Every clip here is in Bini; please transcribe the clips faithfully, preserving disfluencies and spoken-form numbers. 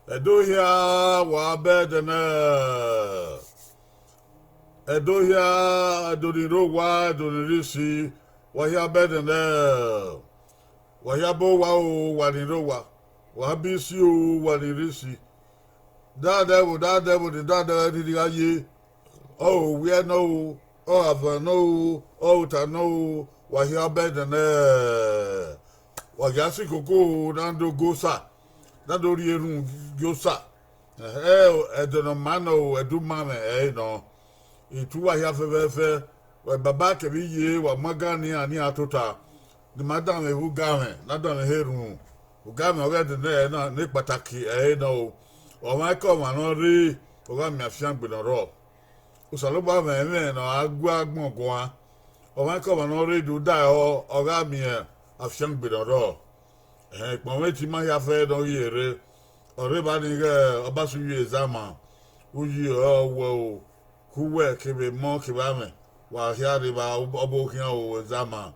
Ẹdo hia, wa bẹdẹ nẹ. Ẹdo hia, ẹdo ni rre owa, ẹdo ni rre isi, wa hia bẹdẹ nẹ. Wa hia bọ owa o, wa ni rre owa. Wa bọ isi o, wa ni rre isi. Dadẹ vbo, dadẹ vbo ni dadẹ rhirhi gha ye. Ọ re owiẹ nọ o, ọ re avan nọ o, ọ re ota nọ o, wa hia bẹdẹ nẹ. Wa gia si koko o, na do go osa, na do rhie erhunmwu gie osa. Ẹdẹ ne ọ ma nọ o, ẹdẹ umamwẹ ẹre nọ. Itu uwa hia fẹfẹfẹ, wa baba kevbe iye, wa mu agan ne iran, ne iran tota. Ne ima danmwẹ vbe ugamwẹ, ne a danmwẹ he erhunmwu. Ugamwẹ ọghe ẹdẹ nẹ na, ne kpataki ẹre nọ o. Ọmwaikọmwa ne ọ rre, ọ gha miẹn afiangbe ne ọ rrọọ. Osanobua mwẹ ẹmwẹ ne ọ ra gu agbọn guan. Ọmwaikọmwa ne ọ rre do da ẹhọ, ọ gha miẹn afiangbe ne ọ rrọọ. Ẹhẹn, ikpọnmwẹ te ima hia fẹ ne ọ ghi rre. Ọ rre evba ni ighẹ Ọbasu ye Ezama, uyi ọre ọ wẹ o, ke uwẹ kevbe emọ kevbe amwẹ, wa hia rre evba ọbokhian o, Ezama.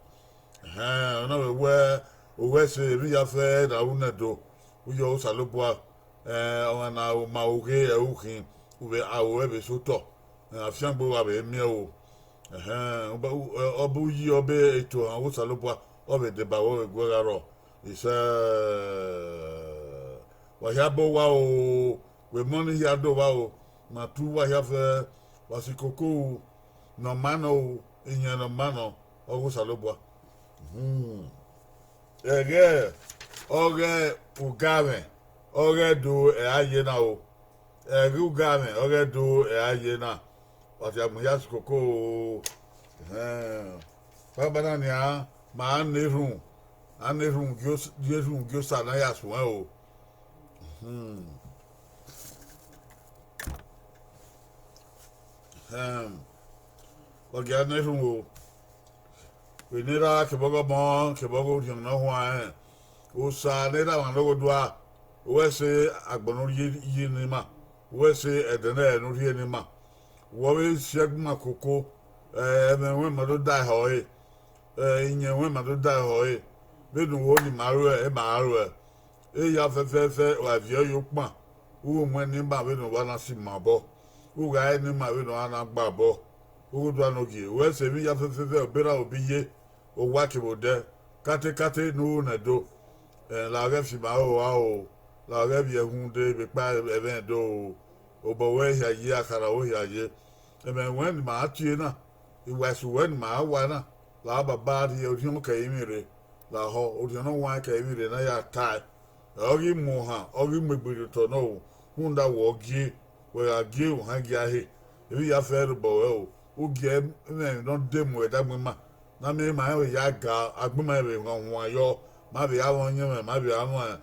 Ẹhẹn, ọ na vbe wẹ, owẹ ẹse emwi hia fẹ ne a ru nẹ do, uyi ọre Osanobua, ọmwa ne a ma oghe ẹre u khin, u vbe aro ruẹ vbe sẹ otọ, afiangbe wa vbe miẹn o. Ẹhẹn, ọba uyi ọbe itohan ọghe Osanobua, ọ vbe deba wẹ, ọ vbe gu ẹ gha rrọọ. Isẹ, wa hia bọ owa o, wẹ emọ ni hia do vba o, ma tu uwa hia fẹ, wa si koko ru, ne ọ ma nọ o, iyẹn ne ọ ma nọ, ọghe Osanobua. Ẹghẹ ọghe ugamwẹ, ọghe Ẹdo ẹre a ye na o. Ẹghẹ ugamwẹ, ọghe Ẹdo ẹre a ye na. Wa fiagbọn hia si koko o. Banbanna nian, ma na erhunmwu, a na erhunmwu gie osa ne a ya suẹn o. Wa gia na erhunmwu o. Vbene erha kevbe ọghọmọ kevbe ọghe orhiọn ne ọ huanrẹn, osa ne erha mwa ne ọghe odua, wẹ ẹse agbọn ne u rhie ne ima, wẹ ẹse ẹdẹ ne u rhie ne ima, wẹ vbe si ẹgbuma koko, ẹmwẹ ruẹn ma do da ẹhọ ẹre, iyẹn ruẹn ma do da ẹhọ ẹre, vbene u ho ne ima ruẹ, ma ruẹ. Eya fẹfẹfẹ, wa viọ ye ukpan, u ru muẹn ne ima vbene uwa na si ima obọ, u gha re ne ima vbene uwa na gba obọ. Ọghe odua ne ogie, wẹ ẹse emwi hia fẹfẹfẹ, ọbe erha, ọbe iye, owa kevbe odẹ, katekate ne u ru nẹ do, la ghẹ fi ima ro aro, la ghẹ vbiẹ uhunmwu de vbe ekpa ẹmwẹ do, obọ ruẹ hia ye, akhara ruẹ hia ye. Ẹmwẹ ruẹn ne ima ra tie na, iwa esu ruẹ ne ima ra wa na, la baba rhie orhiọn ke ẹrinmwi rre, lahọ orhiọn ne ọ huanrẹn ke ẹrinmwi rre ne a ya tae. Ọ ghi mu ohan, ọ ghi mu egbe rhie otọ nọ o, rhunmwuda wẹ ọ gie, wẹ gha gie ohan gia he, emwi hia fẹ rre obọ ruẹ o, u gie ẹmwẹ ne ọ de mu ẹdẹ agbọn ima, ne a miẹn ma rẹn vbe ya ga, agbọn ima vbe huan huan yọ, ma vbe ya mwẹ ọyẹnmwẹ, ma vbe ya mwẹ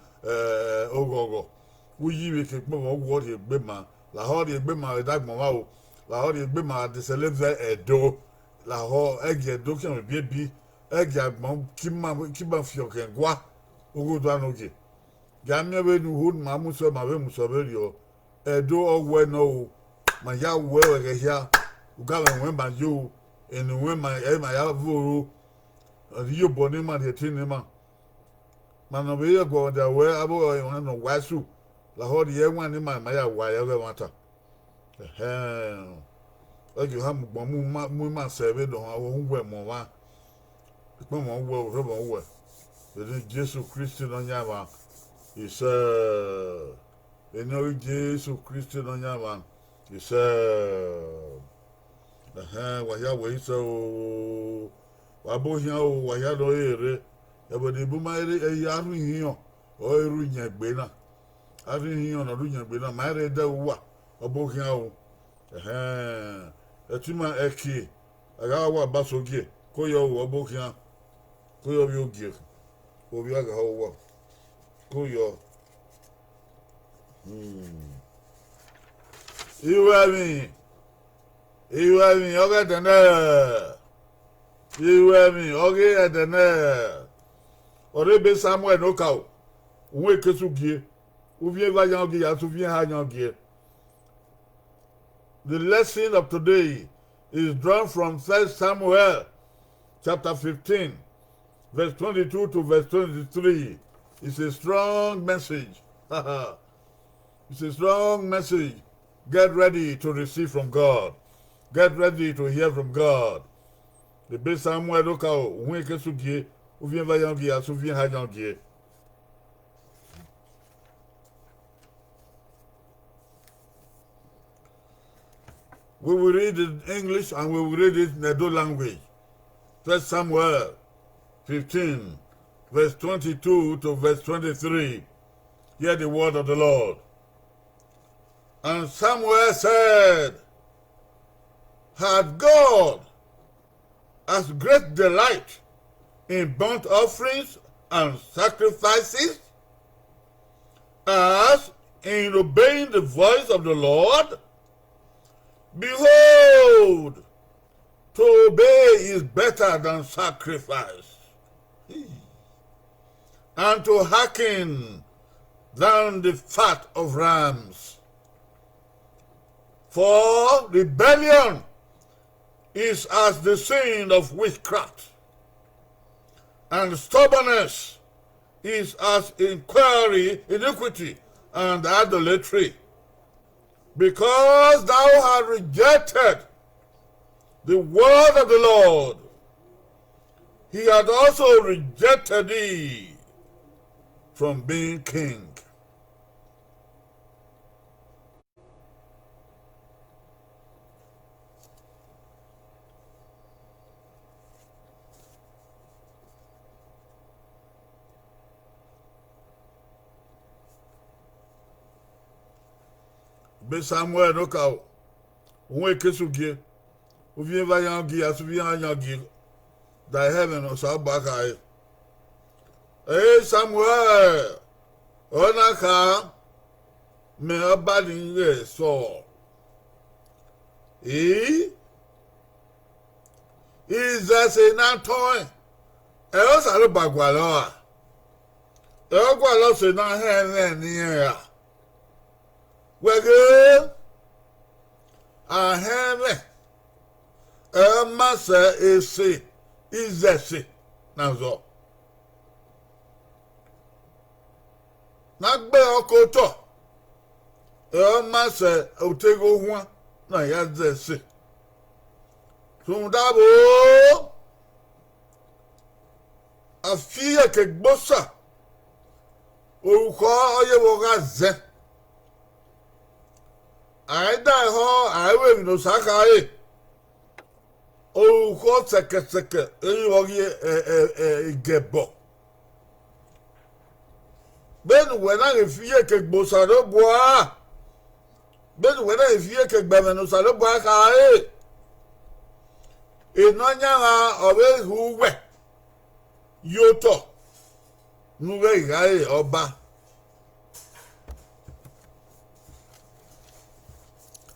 oghọghọ. U yi vbe ke ekpọnmwẹ uwẹ ọ rhie egbe ma, lahọ rhie egbe ma vbe ẹdẹ agbọn mwa o, lahọ rhie egbe ma gha desẹlẹ vẹ Ẹdo, lahọ ẹgie Ẹdo khian vbe ebiebi, ẹgie agbọn ke ima, ke ima fiọ khian gua, ọghe odua ne ogie. Gia miẹn vbene u ho ne ima mu sẹ, ma vbe mu sẹ vberriọ. Ẹdo ọ wẹ nọ o, ma ya wẹ ẹghẹ hia, ugamwẹ ruẹn ma yo, eni ruẹn ma, ẹ ma ya vbe oro, iyobọ ne ima rhie ẹtin ne ima. Ma nọ vbe ye ẹguọmwadia ruẹ, avbe ọmwa ne ọ wa ẹsu, lahọ rhie ẹwaẹn ne ima ma ya wa ye ọghe ẹmwata. Ẹhẹn, ọ ghi ohan mu ugbọn mu ima, mu ima sẹ vbene ọ huẹn mu ọmwa, ekpọnmwẹ uwẹ, orhiọnmwẹ uwẹ, vbe eni Jesu Kristi Nọyaẹnmwa, isẹ. Eni ọghe Jesu Kristi Nọyaẹnmwa, isẹ. Ẹhẹn, wa hia wẹ isẹ o, wa bọ ohian o, wa hia ne ọ re rre, ẹvbo ne I bu ma rre, ẹ i ya rhie ihinrọn ọre ru iyẹn egbe na, a rhie ihinrọn ne ọ rre iyẹn egbe na, ma i rre dẹ uwa, ọ bọ ohian o. Ẹhẹn, ẹtima ẹki, a gha wa ba sẹ ogie, ko yọ o, ọ bọ ohian, ko yọ ovbi ogie, ovbi a gha họ uwa, ko yọ. Iruẹmwi, iruẹmwi ọghe ẹdẹ nẹ, iruẹmwi ọghe ẹdẹ nẹ, ọ rre ebe Samuẹl ne okaro, uhunmwu ekesu gie, uvbiẹn eva yan ogie, ya sẹ uvbiẹn eha yan ogie. The lesson of today is drawn from First Samuel chapter fifteen, verse twenty-two to verse twenty-three. It's a strong message. It's a strong message. Get ready to receive from God. Get ready to hear from God. Ebe Samuel do ka o, uhunmwu ekesu gie, uviẹn eva yan gie, asẹ uviẹn eha yan gie. We will read it in English and we will read it in Edo language. First Samuel fifteen, verse twenty-two to verse twenty-three. Hear the word of the Lord. And Samuel said, "Hath God as great delight in burnt offerings and sacrifices as in obeying the voice of the Lord? Behold, to obey is better than sacrifice, and to hearken than the fat of rams. For rebellion is as the sin of witchcraft, and stubbornness is as inquiry, iniquity, and idolatry. Because thou hast rejected the word of the Lord, he hath also rejected thee from being king." Ebe Samuel ne okaro, uhunmwu ekesu gie, uviẹn eva yan gie, asẹ uviẹn eha yan gie, da ẹmwẹ ne Osanobua khare. Ẹ, Samuel, ọ na kha, mẹ ọba ni ghẹ Sọl. Ii, izẹse ne a tọẹn, ẹre Osanobua gualọ ra? Ẹre ọ gualọ sẹ ne a họn ẹmwẹ ne irẹn ra? Wẹ ghe, a họn ẹmwẹ, ẹre ọ ma sẹ ese izẹse ne a zọ. Ne a gbe ọkotọ, ẹre ọ ma sẹ oteghe ohuan ne a ya zẹ ese. Rhunmwuda vbo, a fi iyeke gbe Osa, orukhọ ọ ye vbe ọ gha zẹ. A i da ehọ, a i ru emwi ne Osa khare. Orukhọ sẹkẹsẹkẹ, erriọ ọ ghi, ẹ, ẹ, ẹ, igẹbọ. Vbene uwẹ na ghi fi iyeke gbe Osanobua, vbene uwẹ na ghi fi iyeke gbe ẹmwẹ ne Osanobua khare, Nọyaẹnmwa ọ vbe ghe uwẹ ye otọ ne u ghẹ gha re ọba.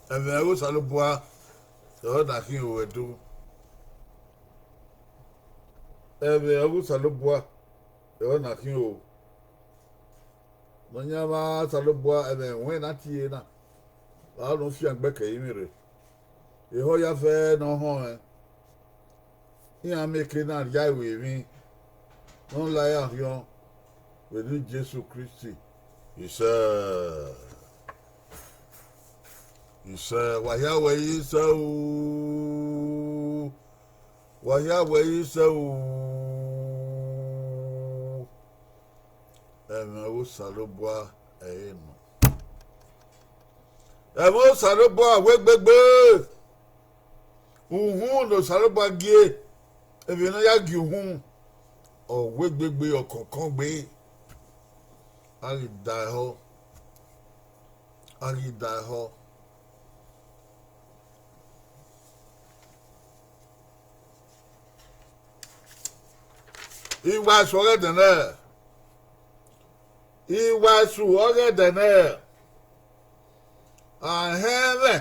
Ẹmwẹ ọghe Osanobua ọre ọ na khian ru ẹdẹ. Ẹmwẹ ọghe Osanobua ọre ọ na khian ru. Nọyaẹnmwa Osanobua, ẹmwẹ ruẹn ne a tie na, ọre ọ fiangbe ke ẹrinmwi rre. Ehọ ya fẹ ne ọ họẹn, iran mieke na rhie aro emwi ne ọ la iran orhiọn vbe eni Jesu Kristi. Isẹ, isẹ, wa hia wẹ isẹ o, wa hia wẹ isẹ o. Ẹmwẹ ọghe Osanobua ẹre nọ. Ẹmwẹ Osanobua wegbe gbe. Uhunmwu ne Osanobua gie, emwi ne ọ ya gie uhunmwu, ọ wegbe gbe, ọ kọnkọn gbe. A ghi da ehọ, a ghi da ehọ. Iwa esu ọghe ẹdẹ nẹ, iwa esu ọghe ẹdẹ nẹ, a họn ẹmwẹ,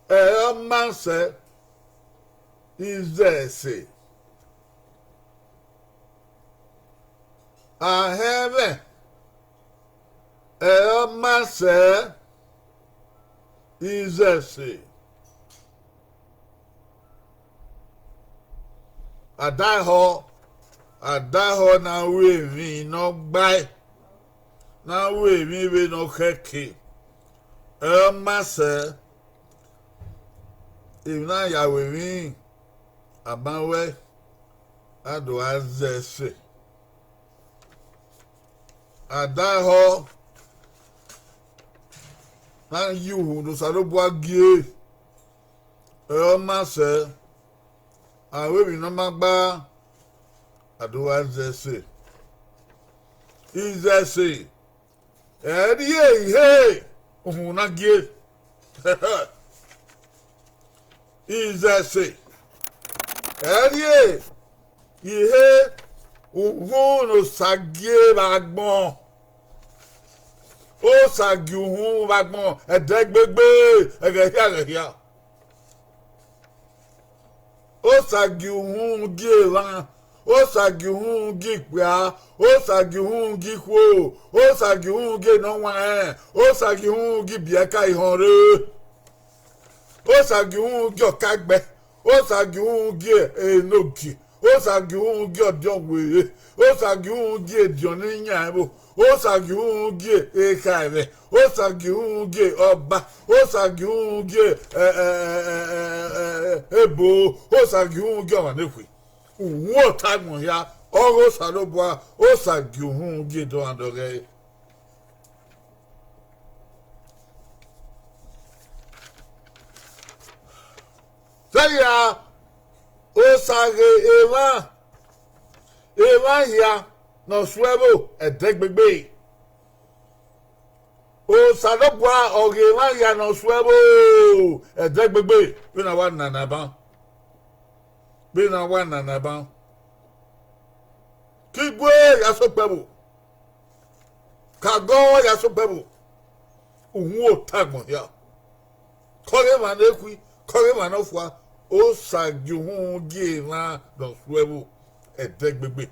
ẹre ọ ma sẹ izẹse. A họn ẹmwẹ, ẹre ọ ma sẹ izẹse. A da ehọ, a da ehọ ne a ru emwi ne ọ gbae, ne a ru emwi vbene ọ khẹke, ẹ ọ ma sẹ, emwi na ya ru emwi, a ma ruẹ, a do gha zẹ ẹse. A da ehọ na ye uhu ne Osanobua gie, ẹ ọ ma sẹ, a ru emwi ne ọ ma gba, a do gha zẹ ẹse. Izẹ ẹse, ẹ rhie ihe uhunmwu na gie. Izẹ ẹse, ẹ rhie ihe uhunmwu ne Osa gie vbe agbọn. Osa gie uhunmwu vbe agbọn, ẹdẹgbegbe, ẹghẹ hia, ẹghẹ hia. Osa gie uhunmwu gie emwa, Osa gie uhunmwu gie ikpia, Osa gie uhunmwu gie ikhuo, Osa gie uhunmwu gie ne ọ wanrẹn, Osa gie uhunmwu gie ibiẹka ihọnre, Osa gie uhunmwu gie ọkagbẹ, Osa gie uhunmwu gie enogie, Osa gie uhunmwu gie ọdiọn were, Osa gie uhunmwu gie ediọn ne iyan ẹvbo, Osa gie uhunmwu gie ekhaẹmwẹ, Osa gie uhunmwu gie ọba, Osa gie uhunmwu gie ebo, Osa gie uhunmwu gie ọmwa ne ekhue. Uhunmwu ọtagbọn hia, ọghe Osanobua, Osa gie uhunmwu gie dọmwadẹ ọghẹe. Sẹrria, Osa ghe emwa, emwa hia ne ọ suẹvbo ẹdẹgbegbe. Osanobua ọ ghe emwa hia ne ọ suẹvbo ẹdẹgbegbe, vbene a wa nana ban, vbene a wa nana ban. Ke igue ya sẹ okpẹvbo, ke agọ ya sẹ okpẹvbo, uhunmwu ọtagbọn hia. Ke ọghe emwa ne ekhue, ke ọghe emwa ne ọ fua, Osa gie uhunmwu gie emwa ne ọ suẹvbo ẹdẹgbegbe.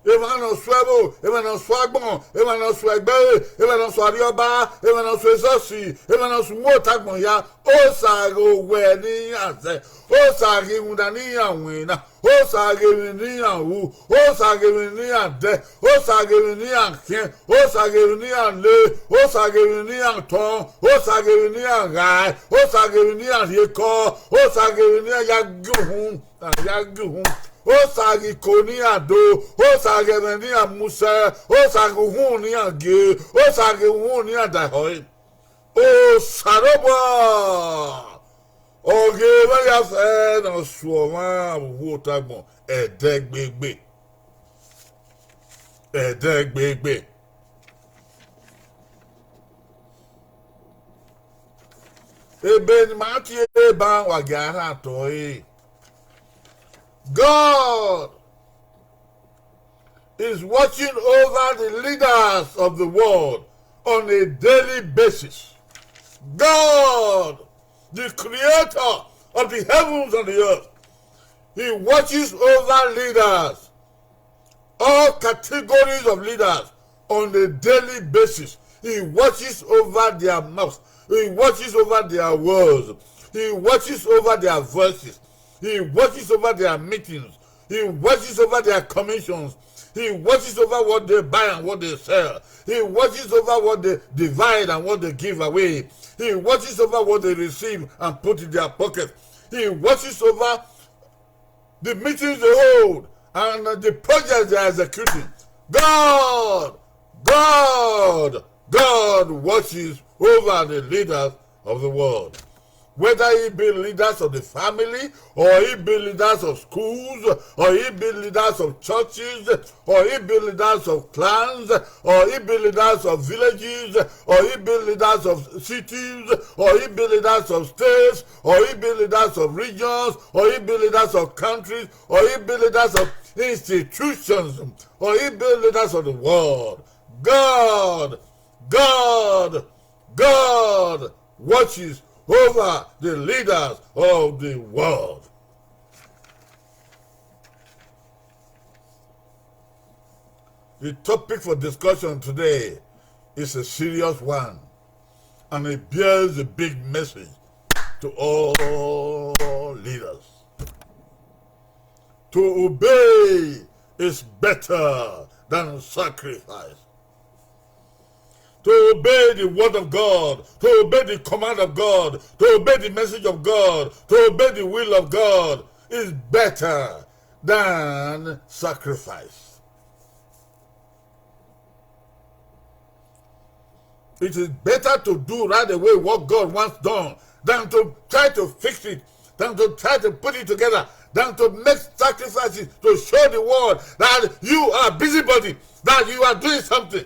Emwa ne ọ suẹvbo, emwa ne ọ su agbọn, emwa ne ọ su ẹgbẹre, emwa ne ọ su arriọba, emwa ne ọ su esọsi, emwa ne ọ su uhunmwu ọtagbọn hia, Osa ghe owẹ ne iran zẹ, Osa ghe iwinna ne iran winna, Osa ghe emwi ne iran ru, Osa ghe emwi ne iran dẹ, Osa ghe emwi ne iran khiẹn, Osa ghe emwi ne iran le, Osa ghe emwi ne iran tọn, Osa ghe emwi ne iran ghae, Osa ghe emwi ne iran rhiekọ, Osa ghe emwi ne iran ya gie uhunmwu, a ya gie uhunmwu. Osa ghe iko ne iran do, Osa ghe ẹmwẹ ne iran mu sẹ, Osa ghe uhunmwu ne iran gie, Osa ghe uhunmwu ne iran da ehọre. Osanobua ọ ghe emwa hia fẹ ne ọ su ọmwa vbe uhunmwu ọtagbọn ẹdẹgbegbe, ẹdẹgbegbe. Ebe ne ima tie ban wa gia rhan otọ ẹre. God is watching over the leaders of the world on a daily basis. God, the creator of the heavens and the earth, he watches over leaders, all categories of leaders on a daily basis. He watches over their mouths. He watches over their words. He watches over their voices. He watches over their meetings. He watches over their commissions. He watches over what they buy and what they sell. He watches over what they divide and what they give away. He watches over what they receive and put in their pocket. He watches over the meetings they hold and the projects they are executing. God, God, God watches over the leaders of the world. Whether he be leaders of the family, or he be leaders of schools, or he be leaders of churches, or he be leaders of clans, or he be leaders of villages, or he be leaders of cities, or he be leaders of states, or he be leaders of regions, or he be leaders of countries, or he be leaders of institutions, or he be leaders of the world. God, God, God watches over the leaders of the world. The topic for discussion today is a serious one, and it bears a big message to all leaders. To obey is better than sacrifice. To obey the word of God, to obey the command of God, to obey the message of God, to obey the will of God is better than sacrifice. It is better to do right away what God wants done than to try to fix it, than to try to put it together, than to make sacrifices to show the world that you are busybody, that you are doing something.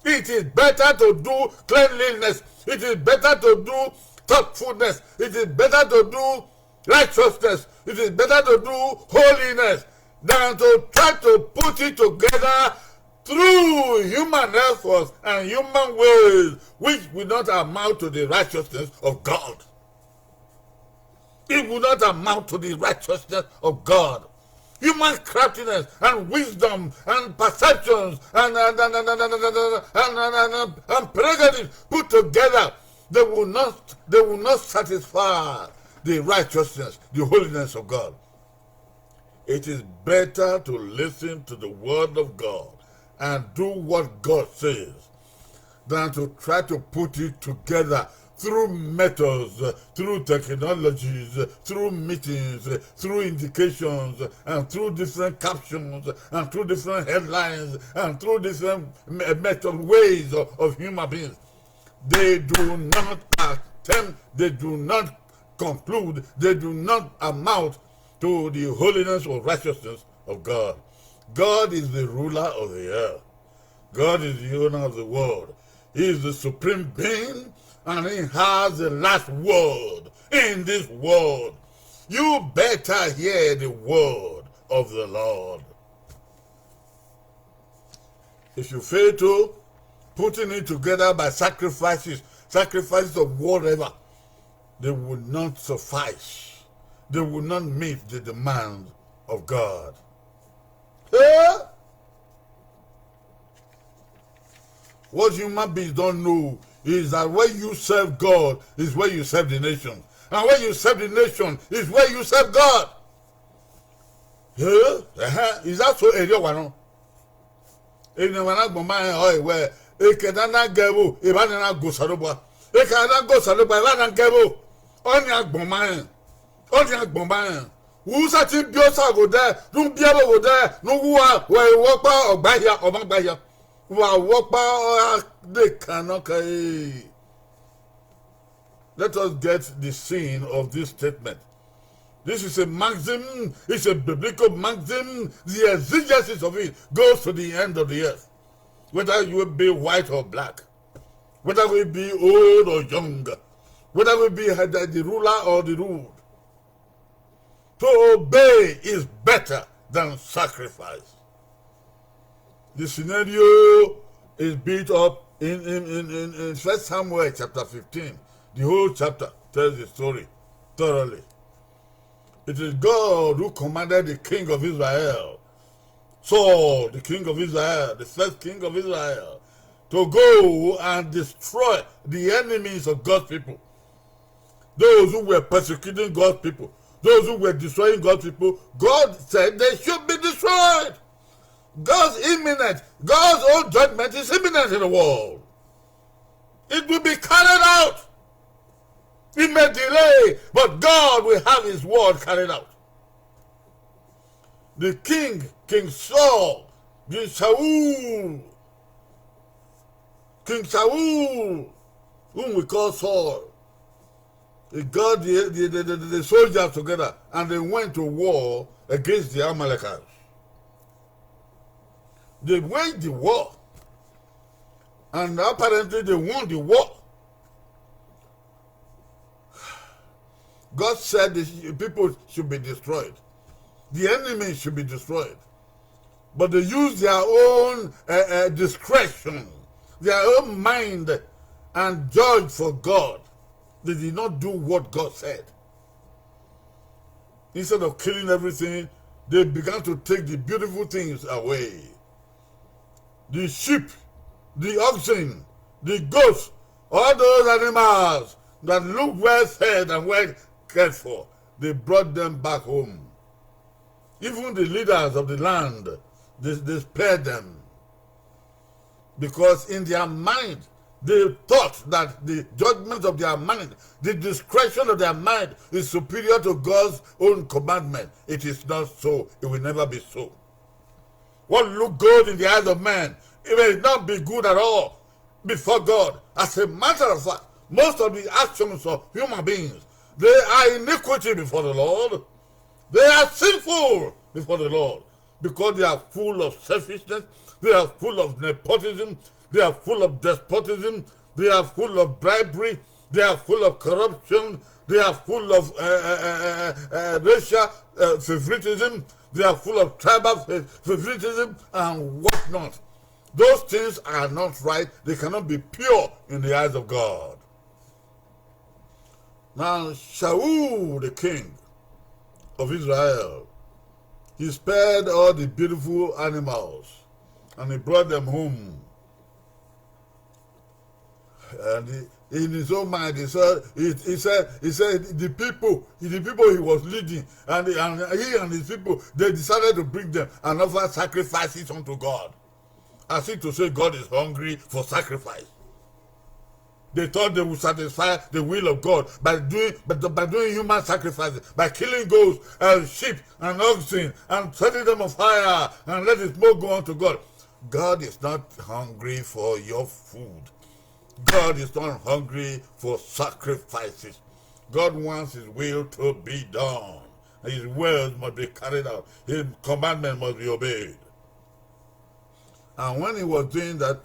It is better to do cleanliness. It is better to do thoughtfulness. It is better to do righteousness. It is better to do holiness than to try to put it together through human efforts and human ways, which will not amount to the righteousness of God. It will not amount to the righteousness of God. Human craftiness and wisdom and perceptions and, and, and, and, and, and, and, and, and, and, and prerogatives put together, they will not, they will not satisfy the righteousness, the holiness of God. It is better to listen to the word of God and do what God says than to try to put it together through methods, uh, through technologies, uh, through meetings, uh, through indications, uh, and through different captions, uh, and through different headlines, and through different me-, method ways of, of human beings. They do not attempt, they do not conclude, they do not amount to the holiness or righteousness of God. God is the ruler of the earth. God is the owner of the world. He is the supreme being, and he has the last word in this world. You better hear the word of the Lord. If you fail to, putting it together by sacrifices, sacrifices of whatever, they will not suffice. They will not meet the demand of God. Eh? What human beings don't know is that when you serve God is where you serve the nation. And when you serve the nation is where you serve God. Eh? Uh-huh. Is that so? Area one. Emwi ne a na gbọn ma rẹn ọre wẹẹ, ekẹ ne a na ga ẹvbo, evba ne a na ga Osanobua. Ekẹ ne a na ga Osanobua, evba ne a ga ẹvbo. Ọnii a gbọn ma rẹn. Ọnii a gbọn ma rẹn. U sẹtin biẹ osa ghe odẹ, ne u biẹ ẹvbo ghe odẹ, ne u wu uwa, wẹ vbe ọkpa ọ gba hia, ọ ma gba hia. Wa vbe ọkpa ọ ra de kan nọ kẹre. Let us get the scene of this statement. This is a maxim, it's a biblical maxim. The exegesis of it goes to the end of the earth. Whether you will be white or black, whether we be old or young, whether we be the ruler or the ruled, to obey is better than sacrifice. The scenario is built up in, in, in, in, in First Samuel chapter fifteen. The whole chapter tells the story thoroughly. It is God who commanded the king of Israel, Saul, the king of Israel, the first king of Israel, to go and destroy the enemies of God's people. Those who were persecuting God's people, those who were destroying God's people, God said they should be destroyed. God's imminent, God's own judgment is imminent in the world. It will be carried out. It may delay, but God will have his word carried out. The king, King Saul, King Saul, King Saul, whom we call Saul, he got the, the, the, the, the soldiers together and they went to war against the Amalekites. They waged the war, and apparently they won the war. God said the people should be destroyed. The enemy should be destroyed. But they use their own, uh, uh, discretion, their own mind, and judge for God. They did not do what God said. Instead of killing everything, they began to take the beautiful things away. The sheep, the oxen, the goats, all those animals that look well fed and well cared for, they brought them back home. Even the leaders of the land, they, they spared them. Because in their mind, they thought that the judgment of their mind, the discretion of their mind is superior to God's own commandment. It is not so. It will never be so. What look good in the eyes of men, it may not be good at all before God. As a matter of fact, most of the actions of human beings, they are iniquity before the Lord. They are sinful before the Lord because they are full of selfishness, they are full of nepotism, they are full of despotism, they are full of bribery, they are full of corruption, they are full of uh, uh, uh, uh, racial uh, favoritism, they are full of tribal fa- favoritism and whatnot. Those things are not right. They cannot be pure in the eyes of God. Now, Shaul, the king of Israel, he spared all the beautiful animals and he brought them home. And he, in his own mind, he said, he, he said, he said the people, the people he was leading, and, and he and his people, they decided to bring them and offer sacrifices unto God. As if to say God is hungry for sacrifice. They thought they would satisfy the will of God by doing, by, by doing human sacrifices, by killing goats and sheep and oxen and setting them on fire and let the smoke go unto God. God is not hungry for your food. God is not hungry for sacrifices. God wants his will to be done. His words must be carried out. His commandment must be obeyed. And when he was doing that,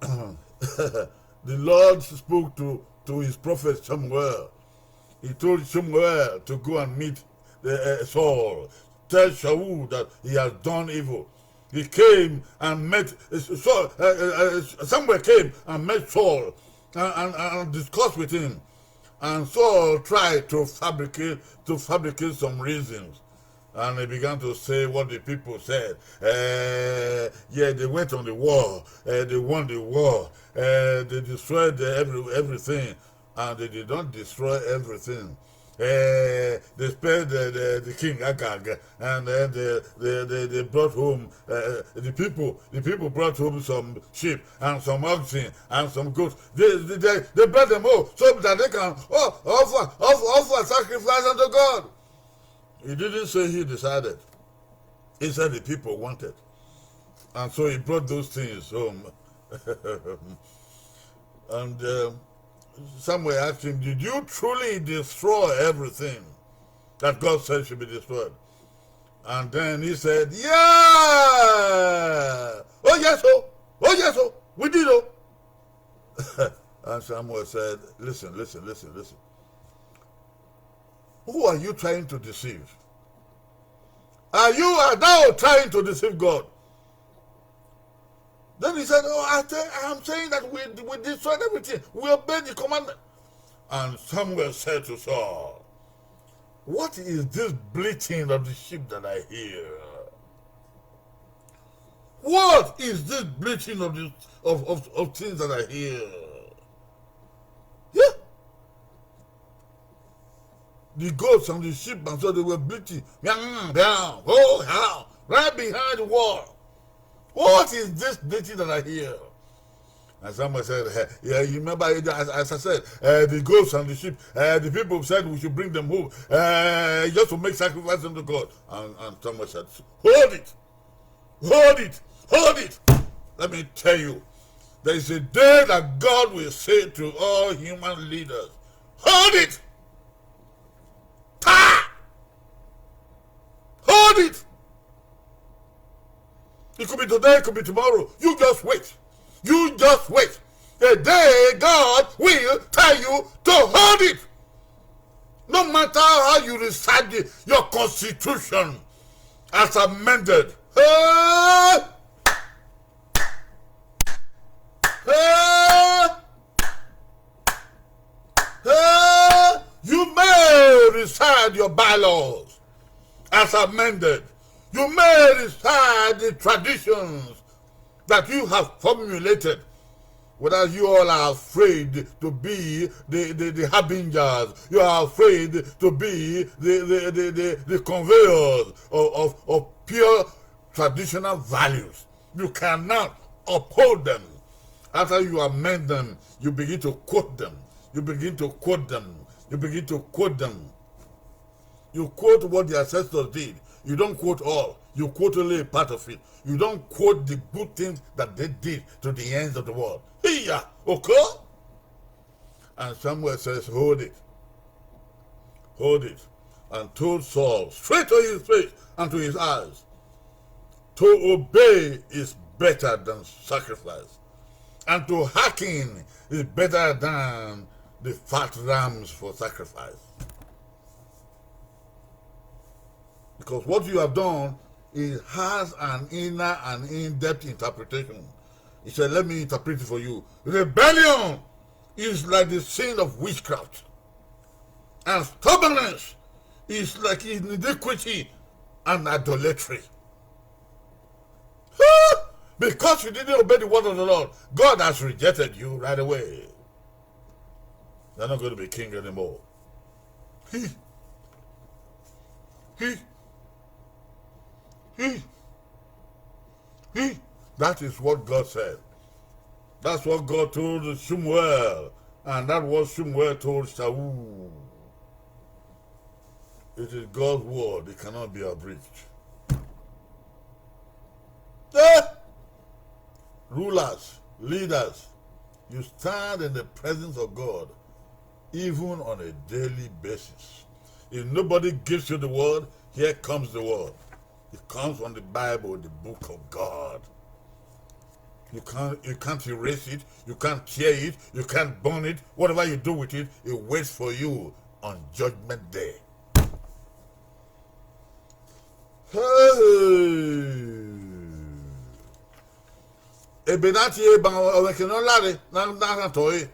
the Lord spoke to, to his prophet Samuel. He told Samuel to go and meet uh, Saul. Tell Shaul that he has done evil. He came and met uh, Saul. Uh, uh, Samuel came and met Saul and, and, and discussed with him. And Saul tried to fabricate to fabricate some reasons. And he began to say what the people said. Uh, yeah, they went on the war. Uh, they won the war. Uh, they destroyed the, every, everything. And they did not destroy everything. Uh, they spared the, the, the king Agag, and then they, they, they, they brought home uh, the people. The people brought home some sheep and some oxen and some goats. They, they, they, they brought them home so that they can oh, offer, offer, offer sacrifice unto God. He didn't say he decided. He said the people wanted. And so he brought those things home. And uh, Samuel asked him, "Did you truly destroy everything that God said should be destroyed?" And then he said, "Yeah! Oh, yes, oh! Oh, yes, oh! We did, oh!" And Samuel said, "Listen, listen, listen, listen. Who are you trying to deceive? Are you are now trying to deceive God?" Then he said, "Oh, I tell, I'm saying that we, we destroyed everything. We obeyed the commandment." And Samuel said to Saul, "What is this bleating of the sheep that I hear? What is this bleating of, this, of, of, of things that I hear?" Yeah. The goats and the sheep and so they were bleating. Meow, meow, oh, how? Right behind the wall. What is this bleating that I hear? And Samuel said, "Eh, yeah, you remember as, as I said, uh, the goats and the sheep, uh, the people said we should bring them home uh, just to make sacrifice unto God." And, and Samuel said, "Hold it. Hold it. Hold it. Let me tell you, there is a day that God will say to all human leaders, 'Hold it. Ta! Hold it.' It could be today, it could be tomorrow. You just wait. You just wait. A day God will tell you to hold it. No matter how you recite the, your constitution as amended. Hey! Hey! Hey! You may recite your bylaws as amended. You may recite the traditions that you have formulated, whether you all are afraid to be the, the, the harbingers, you are afraid to be the, the, the, the, the conveyors of, of, of pure traditional values. You cannot uphold them. After you amend them, you begin to quote them. You begin to quote them. You begin to quote them. You quote what the ancestors did. You don't quote all. You quote only a part of it. You don't quote the good things that they did to the ends of the world. Here, okay? And Samuel says, "Hold it. Hold it." And told Saul straight to his face and to his eyes, "To obey is better than sacrifice, and to hearken is better than the fat rams for sacrifice." Because what you have done, it has an inner and in-depth interpretation. He said, "Let me interpret it for you. Rebellion is like the sin of witchcraft, and stubbornness is like iniquity and idolatry." Because you didn't obey the word of the Lord, God has rejected you right away. You're not going to be king anymore. He, he, he, he. That is what God said. That's what God told Samuel, and that was Samuel told Saul. It is God's word, it cannot be abridged. Eh! Rulers, leaders, you stand in the presence of God even on a daily basis. If nobody gives you the word, here comes the word. It comes from the Bible, the book of God. You can't, you can't erase it, you can't tear it, you can't burn it. Whatever you do with it, it waits for you on judgment day. Hey! Ebe na tie ban ọvbokhan ne ọ lare na na rhan otọ ẹre.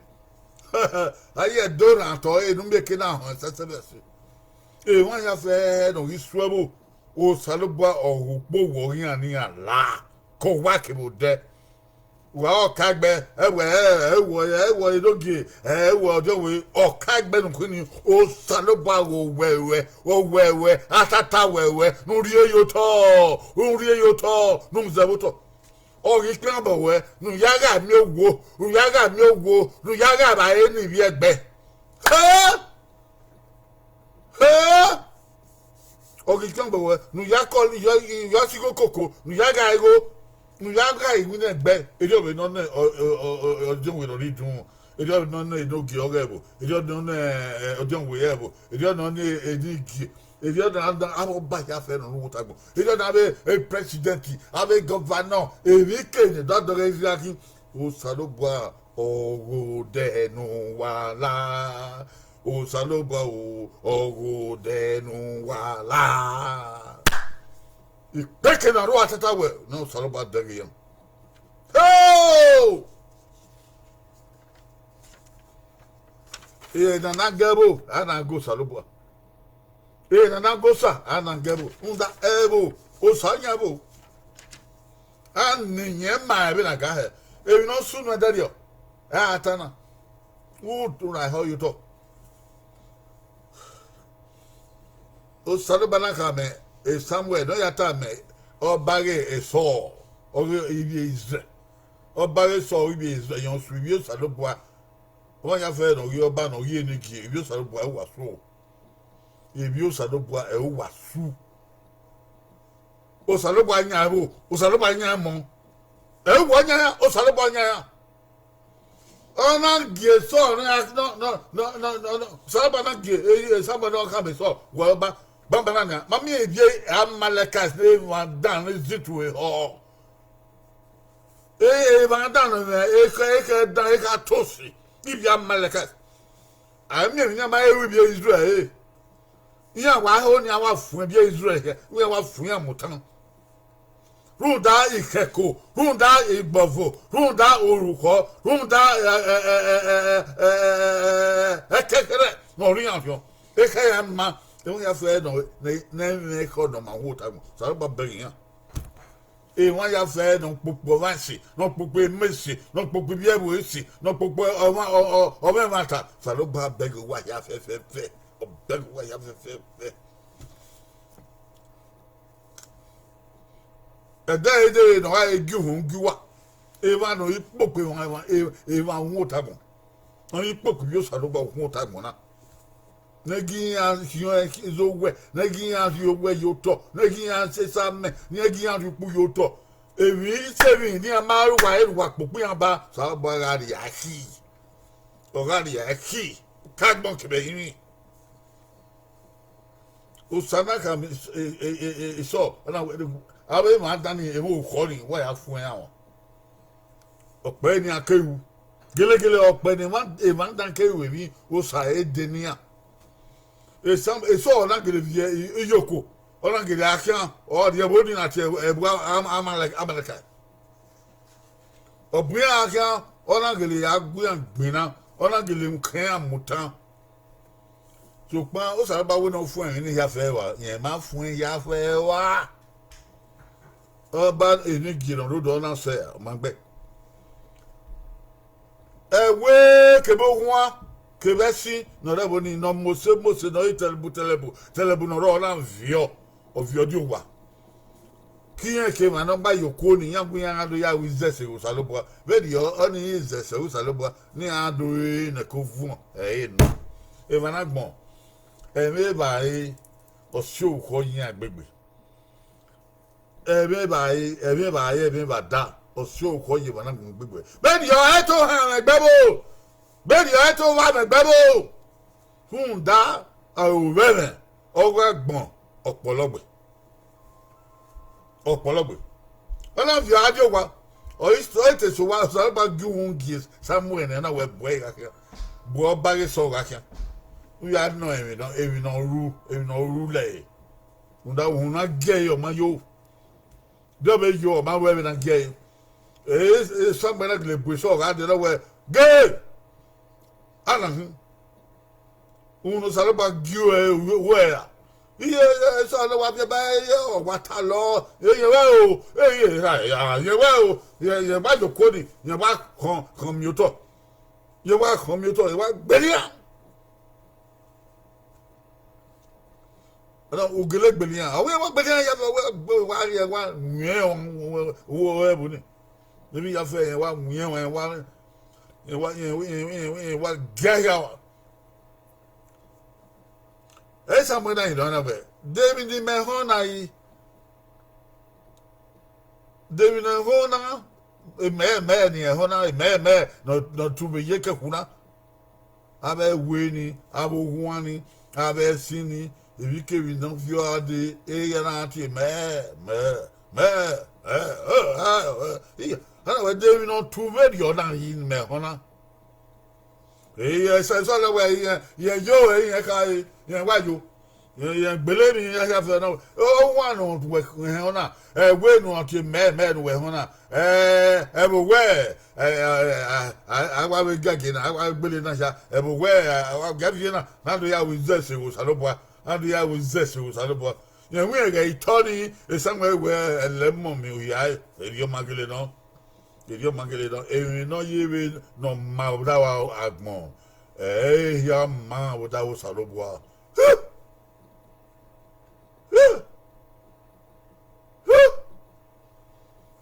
A ye do rhan otọ ẹre ne u mieke na họn ẹsẹsẹmẹse. Emwa hia fẹẹrẹ ne ọ ghi suẹvbo, Osanobua ọ ghe ukpo vbe ọ ghi iran ne iran la, ke owa kevbe odẹ. Wa ọkaegbe, ẹwẹ, ẹwẹ, ẹwẹ enogie, ẹwẹ ọdiọnwẹ, ọkaegbe ne u khin ni, Osanobua ghe owẹwẹ, owẹwẹ, atata wẹwẹ, ne u rhie ye otọ, ne u rhie ye otọ, ne u zẹ vbe otọ. Ọ ghi kpẹn obọ ruẹ, ne u ya gha miẹn owo, ne u ya gha miẹn owo, ne u ya gha vba re ne ivbi ẹgbẹ. Hẹ! Hẹ! Ọ ghi kpẹn obọ ruẹ, ne u ya kọ, ya, ya si igho koko, ne u ya gha igho, ne u ya gha iwinna ẹgbẹ, erriọ vbe ne ọ nọ, ọ, ọ, ọ, ọ, ọdiọnwẹ ne ọ rhie idunmwu, erriọ vbe ne ọ nọ enogie ọghe ẹvbo, erriọ ne ọ nọ, ẹ, ọdiọnwẹ ẹvbo, erriọ ne ọ nọ enigie, erriọ ne a na, avbe ọba hia fẹẹrẹ ne ọ rre uwu otọ agbọn, erriọ ne avbe, e president, avbe governor, emwi kene ne ọ da dọghe ivbi akhin, Osanobua ọ ghe odẹ ne uwa la, Osanobua o, ọ ghe odẹ ne uwa la. Ikpeke ne a rua tata wẹ ne Osanobua dẹghe iran. Hoo! Ehe ne a na ga ẹvbo, a na ga Osanobua. Ehe ne a na ga osa, a na ga ẹvbo. Rhunmwuda ẹvbo, osa yan ẹvbo. A ne iyẹn ma vbene a ga hẹ. Emwi ne ọ sunu ẹdẹrriọ, a ta na. U ra ehọ ye otọ. Osanobua na khama Samuẹl ne ọ ya tama ọba ghe Sọl, ọghe ivbi Izrẹl. Ọba ghe Sọl, ivbi Izrẹl, rẹn ọ su ivbi Osanobua. Ọmwa yan fẹẹrẹ ne ọ ghi re ọba ne ọ ghi re enigie, ivbi Osanobua ẹ wa su. Ivbi Osanobua ẹ wa su. Osanobua yan ẹvbo, Osanobua yan ẹmọ. Ẹ wa yan iran, Osanobua yan iran. Ọ na gie Sọl, ọ na, nọ, nọ, Osanobua na gie, e, e, Samuẹl ne ọ khama Sọl, wẹ ọba, banbanna nian, ma miẹn ivbi Amalekite ne emwa dan ne zẹ itu ehọ. E, emwa dan ne ekhọe, ekhọe dan, ekhọe tosi, ivbi Amalekite. A miẹn emwi ne a ma he ru ivbi Izrẹl re. Iran wa ho ne iran wa fuẹn ivbi Izrẹl hẹ, iran wa fuẹn iran mu otan. Rhunmwuda ikhẹko, rhunmwuda igbọvo, rhunmwuda orukhọ, rhunmwuda, ẹ, ẹ, ẹkẹkhẹrẹ ne ọ rre iran fiọn. Ekhọe iran ma, emwi iran fẹẹrẹ ne, ne, ne ẹmwẹ ekhọe ne ọ ma hu ota agbọn, Osanobua bẹghe iran. Emwa hia fẹẹrẹ ne ọ kpokpo ọmwa esi, ne ọ kpokpo ima esi, ne ọ kpokpo ivbi ẹvbo esi, ne ọ kpokpo ọmwa, ọ, ọ, ọmwa ẹmwata, Osanobua bẹghe uwa hia fẹfẹfẹ, ọ bẹghe uwa hia fẹfẹfẹ. Ẹdẹ ẹre ne ọ gha gie uhunmwu gie uwa. Emwa ne ọ i kpokpo emwa, emwa, emwa uhunmwu otagbọn. Ọ i kpokpo ivbi Osanobua uhunmwu otagbọn na. Ne ẹ gi iran khian ẹzo owẹ, ne ẹ gi iran rhie owẹ ye otọ, ne ẹ gi iran sesa amẹ, ne ẹ gi iran rhie ukpu ye otọ. Emwi i sẹ emwi ne iran ma ru uwa, ẹ ru uwa kpokpo iran ba, Osanobua gha rhie a khi. Ọ gha rhie a khi. Ke agbọn kevbe ẹrinmwi. Osa na khama eso, ọ na wẹẹ, avbe emwa dan ni, emwa orukhọ ni, wa ya fuẹn iran. Ọkpẹ ne iran ke ru. Gelegele ọkpẹ ne emwa, emwa dan ke ru emwi Osa ẹre de ne iran. Esan, eso ọ na gele viẹ i-, iyoko, ọ na gele a khian, ọ rhie ẹvbo ni na tie ẹvbo Am-, Amalek-, Amalẹkai. Ọ bu iran khian, ọ na gele ya gu iran gbinna, ọ na gele kẹ iran mu otan. Sokpan Osanobua wẹ ne ọ fuẹn emwi ni hia fẹ evba, rẹn ma fuẹn hia fẹ evba. Ọba eni gie ne ọ rhodọ na sẹ ọ ma gbe. Ẹwe kevbe ohuan, kevbe ẹsin ne ọ rre ẹvbo ni, ne ọ mose mose, ne ọ re tẹlẹbu tẹlẹbu, tẹlẹbu ne ọ rrọọ na viọ, ọ viọ die owa. Ke irẹn ke emwa ne ọ gba ye okuo ni, iran gu iran gha do ya ru izẹse vbe Osanobua. Vbene ọ, ọnii izẹse vbe Osanobua, ne iran do re ne ẹko vuọn, ẹre nọ. Emwa na gbọn, ẹmwẹ evbare, ọ si orukhọ ye iran gbegbe. Ẹmwẹ evbare, ẹmwẹ evbare, ẹmwẹ evbada, ọ si orukhọ ye emwa na gbegbe. Vbene ọ, ẹ i to han mwẹ ẹgbẹvbo, vbene ọ, ẹ i to vba mwẹ ẹgbẹvbo. Rhunmwuda, aro vbe ẹmwẹ, ọ gha gbọn ọkpọlọgbe. Ọkpọlọgbe. Ọ na viọ a die owa, ọ i, ọ i te sẹ owa, Osanobua gie uhunmwu gie Samuẹl nẹ, ọ na wẹẹ, bu ẹre gha khian, bu ọba ghe sẹ gha khian. U ya nọ emwi nọ, emwi ne ọ ru, emwi ne ọ ru lẹre. Rhunmwuda uhunmwu na gie ẹre, ọ ma yo. De ọ vbe yo, ọ ma ru ẹmwẹ ne a gie ẹre. E, e, Samuẹl na gele bu eso gha dee, ọ wẹẹ, ghe! A na hin. Uhunmwu ne Osanobua gie ruẹ, ruẹ ra? Iye, eso ne wa viẹ ba, iye, ọ wa talọ, iye wẹ o, iye ra, iye wẹ o, iye, iye wa ye okuo ni, iye wa khọn, khọn miotọ. Iye wa khọn miotọ, iye wa gbele iran. Ọ na, u gele gbele iran. Ọ wẹẹ, wa gbele iran ya, wa, wa, wa, wa, wa wiẹn uwu ẹvbo ni. Debi ya fẹ, iran wa wiẹn, iran wa, iran wa, iran wa, iran wa, iran wa gia hia. Ẹ Samuẹl na rhie nọ na wẹẹ, de emwi ne imẹ họn na yi? De emwi ne ẹhọn na, imẹ, imẹ ne ẹhọn na, imẹ, imẹ ne ọ, ne ọ tuvbe ye kẹkhu na. Avbe ẹwe ni, avbe ohuan ni, avbe ẹsin ni, emwikemwi ne ọ viọ a dee, ehia na tie mẹ, mẹ, mẹ, ẹ, ẹ, ẹ, ẹ, iye, a na wẹẹ de emwi ne ọ tuvbe rriọ na yi ne imẹ họn na. Ẹ, ẹ, sẹ, sẹ wẹ, irẹn, irẹn yo, irẹn khare, irẹn wa yo. Irẹn, irẹn gbele emwi, irẹn hia fẹ na. Ohuan ne ọ tuẹ họn na, ẹwe ne ọ tie mẹ, mẹ ne uwẹ họn na. Ẹ, ẹvbo wẹ, ẹ, ẹ, ẹ, ẹ, a wa vbe gẹgie na, a wa gbele na hia. Ẹvbo wẹ, ẹ, a wa gie viẹ na, na do ya ru izẹse vbe Osanobua, na do ya ru izẹse vbe Osanobua. Irẹn wẹ irẹn ghẹ i tọ ni, Samuẹl wẹẹ, ẹlẹ mọ miẹn ohia ẹre, erriọ ma gele nọ. Erriọ ma gele nọ, emwi ne ọ ye vbe ne ọ ma vbe odaro agbọn, ẹ i hia ma vbe odaro Osanobua.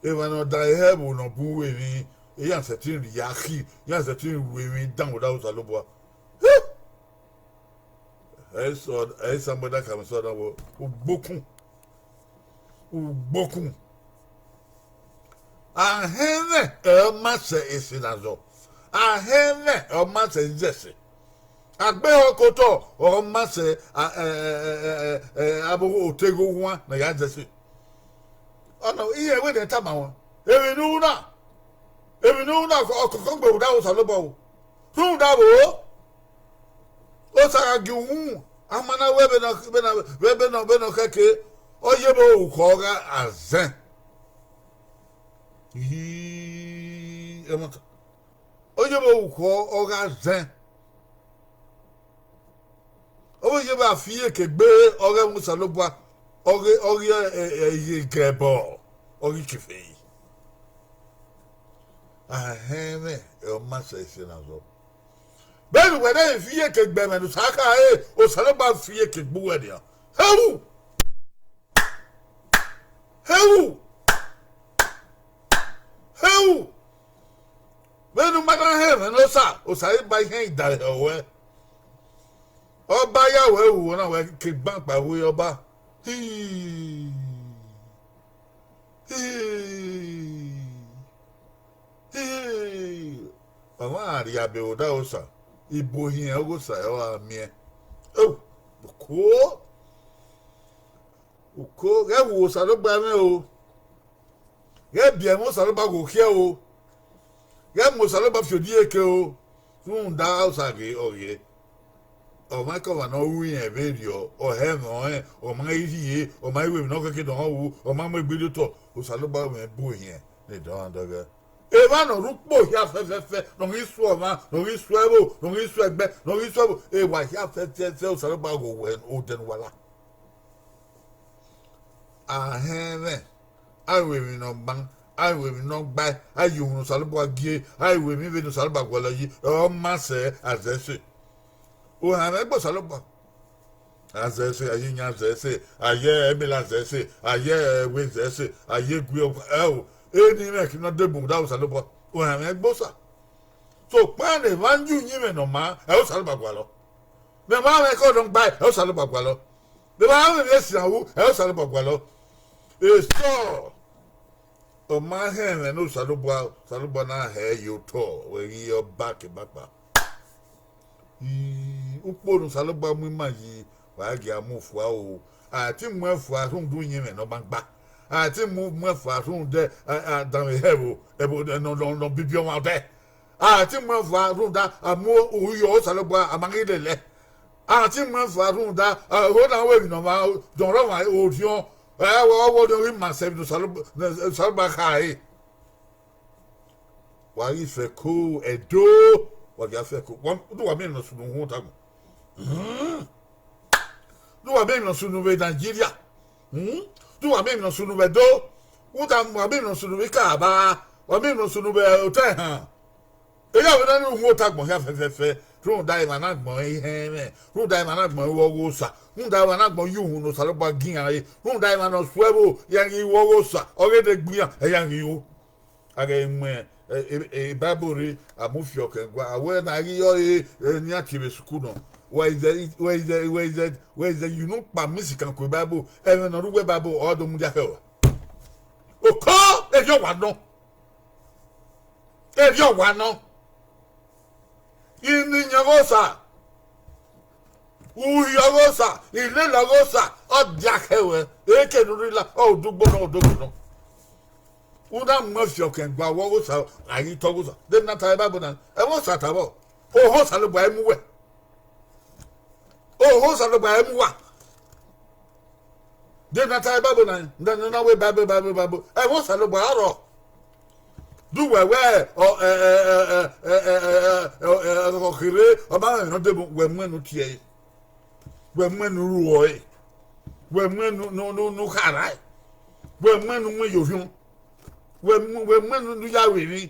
Emwa ne ọ da ẹre ẹvbo ne ọ bun vbe emwi, iran sẹtin rhie akhi, iran sẹtin ru emwi dan vbe odaro Osanobua. Ẹ i sẹ, ẹ i sẹ agbada khama sẹ ọna wẹẹ, ugbokun, ugbokun. Ahẹn mwẹ ọre ọ ma sẹ ese ne a zọ. Ahẹn mwẹ ọre ọ ma sẹ izẹse. Agbe ehọ ke otọ ọre ọ ma sẹ a, ẹ, ẹ, ẹ, ẹ, ẹ, avbe oteghe ohuan ne a ya zẹ ẹse. Ọna, irẹn wẹ ne I tama ruẹn. Emwi ne u ru na, emwi ne u ru na, ọ kọkọ gbe vbe odaro Osanobua o. Rhunmwuda vbo? Osa gha gie uhunmwu, a ma na wẹ vbene, vbene, vbene, vbene ọ khẹke, ọ ye vbe orukhọ gha azẹn. Ii, ẹmwata. Ọ ye vbe orukhọ ọ gha zẹn. Ọ vbe ye vbe a fi iyeke gbe ọghe ẹmwẹ Osanobua, ọghe, ọghe, ẹ, ẹ, ẹ, iye gẹbọ, ọghe ikeferi. Ahẹn mwẹ ọre ọ ma sẹ ese na zọ. Vbene uwẹ na fi iyeke gbe ẹmwẹ ne Osa khare, Osanobua fi iyeke gbe uwẹ nian. Heu! Heu! Heu! Vbene u ma na họn ẹmwẹ ne Osa, Osa i ba ihẹn idare hẹ ruẹ. Ọba ya wẹ ru na, wẹ ke gban kpa vbe ọba. Hii, hii, hii. Ọmwa rhia be vbe odaro Osa, ibuohiẹn ọghe Osa ọre a miẹn. Eo, uko, uko, ghẹ wu Osanobua ẹmwẹ o. Ghẹ biẹ ẹmwẹ Osanobua ghe okhiẹ o. Ghẹ mu Osanobua fi odieke o. Rhunmwuda Osa ghe ọ ghe. Ọmwaikọmwa ne ọ ru irẹn vberriọ, ọ hẹ ẹmwẹ ọnrẹn, ọ ma i rhie, ọ ma i ru emwi ne ọ khẹke ne ọ ru, ọ ma mu egbe rhie otọ, Osanobua mwẹ bu ohiẹn ne dọmwadẹ ọghẹ. Emwa ne ọ rre ukpo hia fẹfẹfẹ, ne ọ ghi suẹ ọmwa, ne ọ ghi suẹ ẹvbo, ne ọ ghi suẹ ẹgbẹ, ne ọ ghi suẹ ẹvbo, ewa hia fẹfẹfẹ, Osanobua ghe owẹ odẹ ne uwa la. A họn ẹmwẹ, a ru emwi ne ọ gban, a ru emwi ne ọ gbae, a ye uhunmwu ne Osanobua gie, a ru emwi vbene Osanobua gualọ yi, ọ ma sẹ a zẹ ẹse. Ohanmwẹ gbe Osanobua. A zẹ ẹse, a ye iyan zẹ ẹse, a ye ẹmila zẹ ẹse, a ye ẹwe zẹ ẹse, a ye egui, ẹo, eni mwẹ khin ne ọ de bu da Osanobua. Ohanmwẹ gbe Osa. Sokpan ne emwa ye uyinmwẹ ne ọ maa, ẹ Osanobua gualọ. Ne emwa mwẹ ẹko ne ọ gbae, ẹ Osanobua gualọ. Ne emwa mwẹ emwi esian ru, ẹ Osanobua gualọ. Esọ, ọ ma họn ẹmwẹ ne Osanobua, Osanobua na hẹ ye otọ, wẹ ghi re ọba ke bakpa. I, ukpo ne Osanobua mu ima yi, wa gia mu fua o. A ti muẹn fua rhunmwuda uyinmwẹ ne ọ ma gba. A ti mu muẹn fua rhunmwuda, a, a, danmwehọ ẹvbo, ẹvbo ne ọ, ne ọ, ne ọ bibiẹ ọmwa odẹ. A ti muẹn fua rhunmwuda a mu uyọ Osanobua a ma ghi lele. A ti muẹn fua rhunmwuda, a, ẹvbo na ru emwi ne ọmwa, dọn rẹ ọmwa orhiọn, ẹ, ọ, ọ, ọ, ọ ghi ma sẹ emwi ne Osanobua, ne Osanobua khare. Wa ghi fẹko Ẹdo, wa ghi fẹko. Wa, do wa miẹn emwi ne ọ sunu uhunmwu otagbọn. Do wa miẹn emwi ne ọ sunu vbe Nigeria. Do wa miẹn emwi ne ọ sunu vbe Ẹdo. Rhunmwuda wa miẹn emwi ne ọ sunu vbe Calabar, wa miẹn emwi ne ọ sunu vbe otọ ehan. Eya vbe na ni uhunmwu otagbọn hia fẹfẹfẹ, rhunmwuda emwa na gbọn ihẹn mwẹ, rhunmwuda emwa na gbọn ru ọghe Osa, rhunmwuda emwa na gbọn ye uhunmwu ne Osanobua gie iran re, rhunmwuda emwa ne ọ suẹ ẹvbo, iran ghi ru ọghe Osa, ọghe ne gbe iran, ẹ iran ghi ru. A ghẹ mu, ẹ, ẹ, ẹ, Bible rre, a mu fi ọkẹn gua, a wẹ ne a ghi yọ re, ẹ, ne iran tie vbe sukuru nọ. Wẹ i zẹ, wẹ i zẹ, wẹ i zẹ, wẹ i zẹ ye unu kpa misikan ku Bible, ẹmwẹ ne ọ rre uwu Bible, ọ do mudia khẹ ruẹ. Oko, erriọ wa nọ. Erriọ wa nọ. Iniyan ọghe Osa, uhi ọghe Osa, ilele ọghe Osa, ọ dia khẹ ruẹ, eke ne u rri la, ọ odugbo nọ, odogbo nọ. U na mu ẹfiọkẹn gua vbe ọghe Osa, a ghi tọ ọghe Osa. De na ta Bible na, ẹmwẹ Osa ta vbọ, ohan Osanobua i mu uwẹ. Ohan Osanobua i mu uwa. De na ta Bible na, na, na, na wẹ Bible, Bible, Bible. Ẹmwẹ Osanobua ọrọ. Du wẹ wẹ, ọ, ẹ, ọ kherhe, ọ ma rẹn nọ debo, wẹ mu ẹn ne u tie ẹre. Wẹ mu ẹn ne u ru ọre. Wẹ mu ẹn ne u, ne u, ne u, ne u khara ẹe. Wẹ mu ẹn ne u mu ẹn ye orhiọn. Wẹ mu, wẹ mu ẹn ne u ya ru emwi.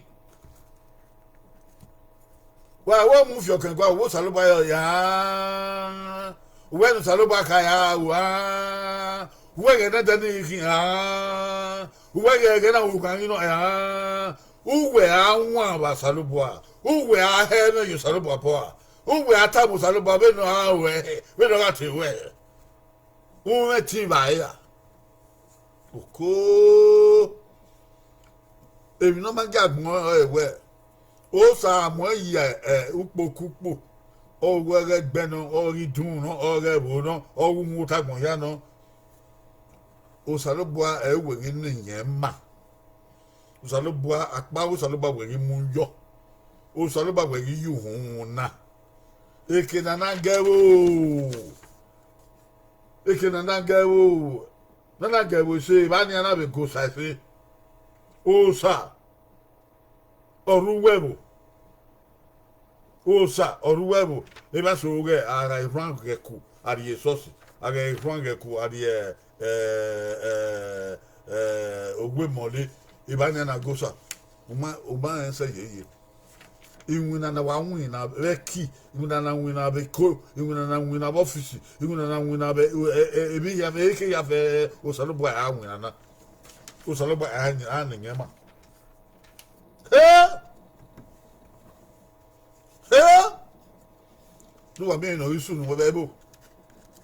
Wa wẹ mu fi ọkẹn gua, wẹ Osanobua ya, wẹ ne Osanobua ka ya ru a, wẹ ghẹ ne ẹdẹ ni khin a, wẹ ghẹ ghẹ na ru khan ghi nọ a, uwẹ a wan vbe Osanobua, uwẹ a hẹ ẹmwẹ ye Osanobua obọ a, uwẹ a tama Osanobua vbene ọ ra ruẹ, vbene ọ gha te ruẹ. Umwẹ ẹtin vbe a ra. Oko. Emwi ne ọ ma gi agbọn ọre wẹ, Osa mu ẹn ye, ẹ, ukpo ke ukpo, ọ ghẹ ẹgbẹ nọ, ọ ghi dunmwu nọ, ọ ghẹ ẹvbo nọ, ọ ghẹ uhunmwu otagbọn hia nọ. Osanobua ẹ i wẹ ghi ne iyẹn ma. Osanobua, akpawẹ Osanobua wẹ ghi mu yọ. Osanobua wẹ ghi ye uhunmwu na. Eke ne a na gẹ ẹvbo. Eke ne a na gẹ ẹvbo. Ne a na gẹ ẹvbo ẹse, evba nian na vbe go Osa ẹse. Osa, ọ rre uwu ẹvbo. Osa, ọ rre uwu ẹvbo. Evba so ghẹ, a gha erhuan ghẹ ku, a rrie esọsi. A gha erhuan ghẹ ku, a rrie, ẹ, ẹ, ẹ, owe mọle. Evba nian na go Osa. U ma, u ma rẹn sẹ yeye. Iwinna ne a wa winna vbe ẹki, iwinna ne a winna vbe eko, iwinna ne a winna vbe ọfisi, iwinna ne a winna vbe, ẹ, ẹ, emwi hia, vbe eke hia fẹ, Osanobua a winna na. Osanobua a, a nọ iyẹn ma. Ẹ! Ne uwa miẹn emwi ne ọ ghi sunu wẹ vbe ẹvbo.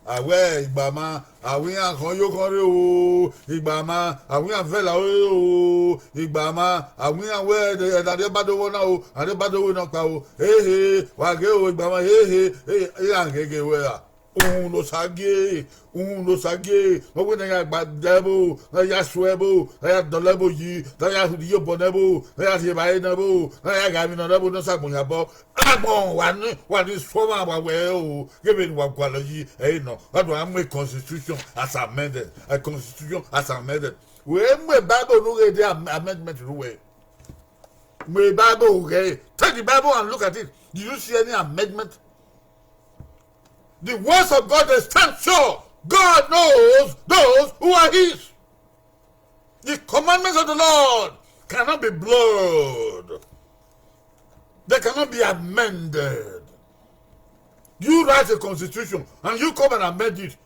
A wẹ igbama, a wẹ iran khọn ye okhọn rre o, igbama, a wẹ iran vẹ la ore o, igbama, a wẹ iran wẹ ẹdẹ, ẹdẹ a rhie ba do vbọ na o, a rhie ba do vbe nọkpa o, hehe, wa ghe o, igbama, hehe, iran gheghe wẹ ra. Uhunmwu ne Osa gie, uhunmwu ne Osa gie, ọ wẹ ne a ya gba dẹ ẹvbo, ne a ya suẹ ẹvbo, ne a ya dọlọ ẹvbo yi, ne a ya rhie iyobọ ne ẹvbo, ne a ya rhie evbare ne ẹvbo, ne a ya gha emwi ne ọ rre ẹvbo ne ọ sa agbọn yan obọ. Agbọn wa ni, wa ni suọ ọmwa wa wẹ o, ghe vbene wa gualọ yi ẹre nọ, wa do a mu constitution as amended, a constitution as amended. Wẹ mu Bible ne u ghe de am-, amendment ne uwẹ. Mu Bible ghẹ, take the Bible and look at it. Do you see any amendment? The words of God, they stand sure. God knows those who are his. The commandments of the Lord cannot be blurred. They cannot be amended. You write a constitution and you come and amend it.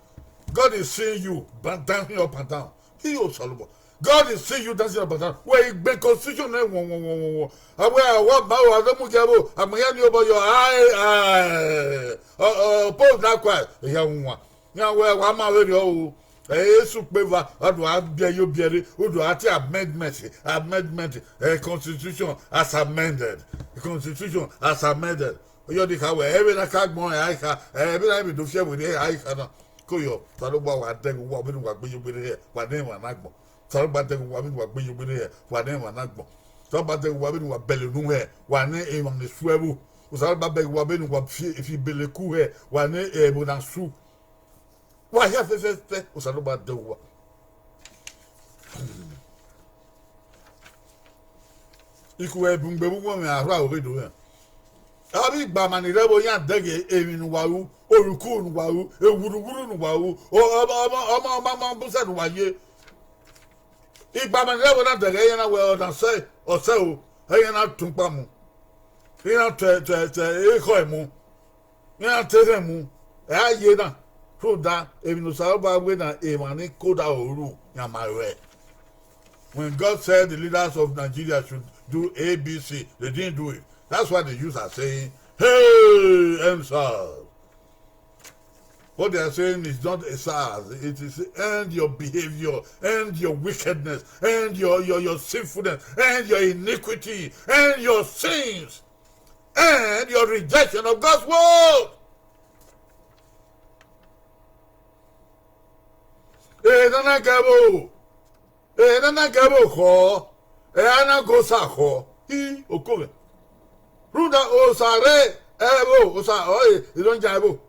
God is seeing you ba-, dancing up and down. He, Osalobua. God is seeing you dancing up and down. Wẹ i gbe constitution nẹ wọnwọnwọnwọnwọ. Avbe ọwa ma ro, a do mu gie ẹvbo, a ma hia ni obọ yọ, ae, ae, ọ, ọ, post na kua, ehia wan. Iran wẹ wa ma vberriọ o. Ẹ i sẹ ukpeva, ọ do a biẹ ye obiẹre, u do a tie amendment, amendment, eh, constitution as amended. Constitution as amended. Ọ yọ ni kha wẹ, ẹ vbe na ka gbọn, ẹ a i kha, ẹ vbe na vbe do fi ẹvbo rre, ẹ a i kha na. Ko yọ, Osanobua wa dẹghe uwa vbene uwa gbe ye ogbere hẹ, wa ne emwa na gbọn. Osanobua dẹghe uwa vbene uwa gbe ye ogbere hẹ, wa ne emwa na gbọn. Osanobua dẹghe uwa vbene uwa bẹle unu hẹ, wa ne emwa ne su ẹvbo. Osanobua dẹghe uwa vbene uwa fi, fi bele ku hẹ, wa ne ẹvbo na su. Wa hia fẹfẹfẹ, Osanobua dẹghe uwa. Ikhuẹ bun gbe vbe uwọnmwẹ arhua ọghe do rẹn. Avbe igbama ni rre ẹvbo iran dẹghe emwi ne uwa ru, oruku ne uwa ru, ewuruwuru ne uwa ru, ọ-, ọma, ọma, ọma, ọma, ọma, ọma, bẹsẹ ne uwa ye. Igbama ni rre ẹvbo na dẹghe iran na wẹ ọna sẹ, ọ sẹ o, iran na tọn ukpa mu, iran tẹ, tẹ, tẹ ekhọe mu. Iran te rhẹn mu, ẹ a ye na, rhunmwuda emwi ne Osanobua wẹ na emwa ni ke odaro ru, iran ma ruẹ. When God said the leaders of Nigeria should do A B C, they didn't do it. That's why the youths are saying, "Hey, EndSARS." What they are saying is not a SARS. It is end your behavior, end your wickedness, end your, your, your sinfulness, end your iniquity, end your sins, and your rejection of God's word. Ena na ga ẹvbo, ena na ga ẹvbo khọ, ena na ga Osa khọ. I, oko mwẹ. Rhunmwuda Osa rre ẹvbo, Osa ọre, I do yan ẹvbo.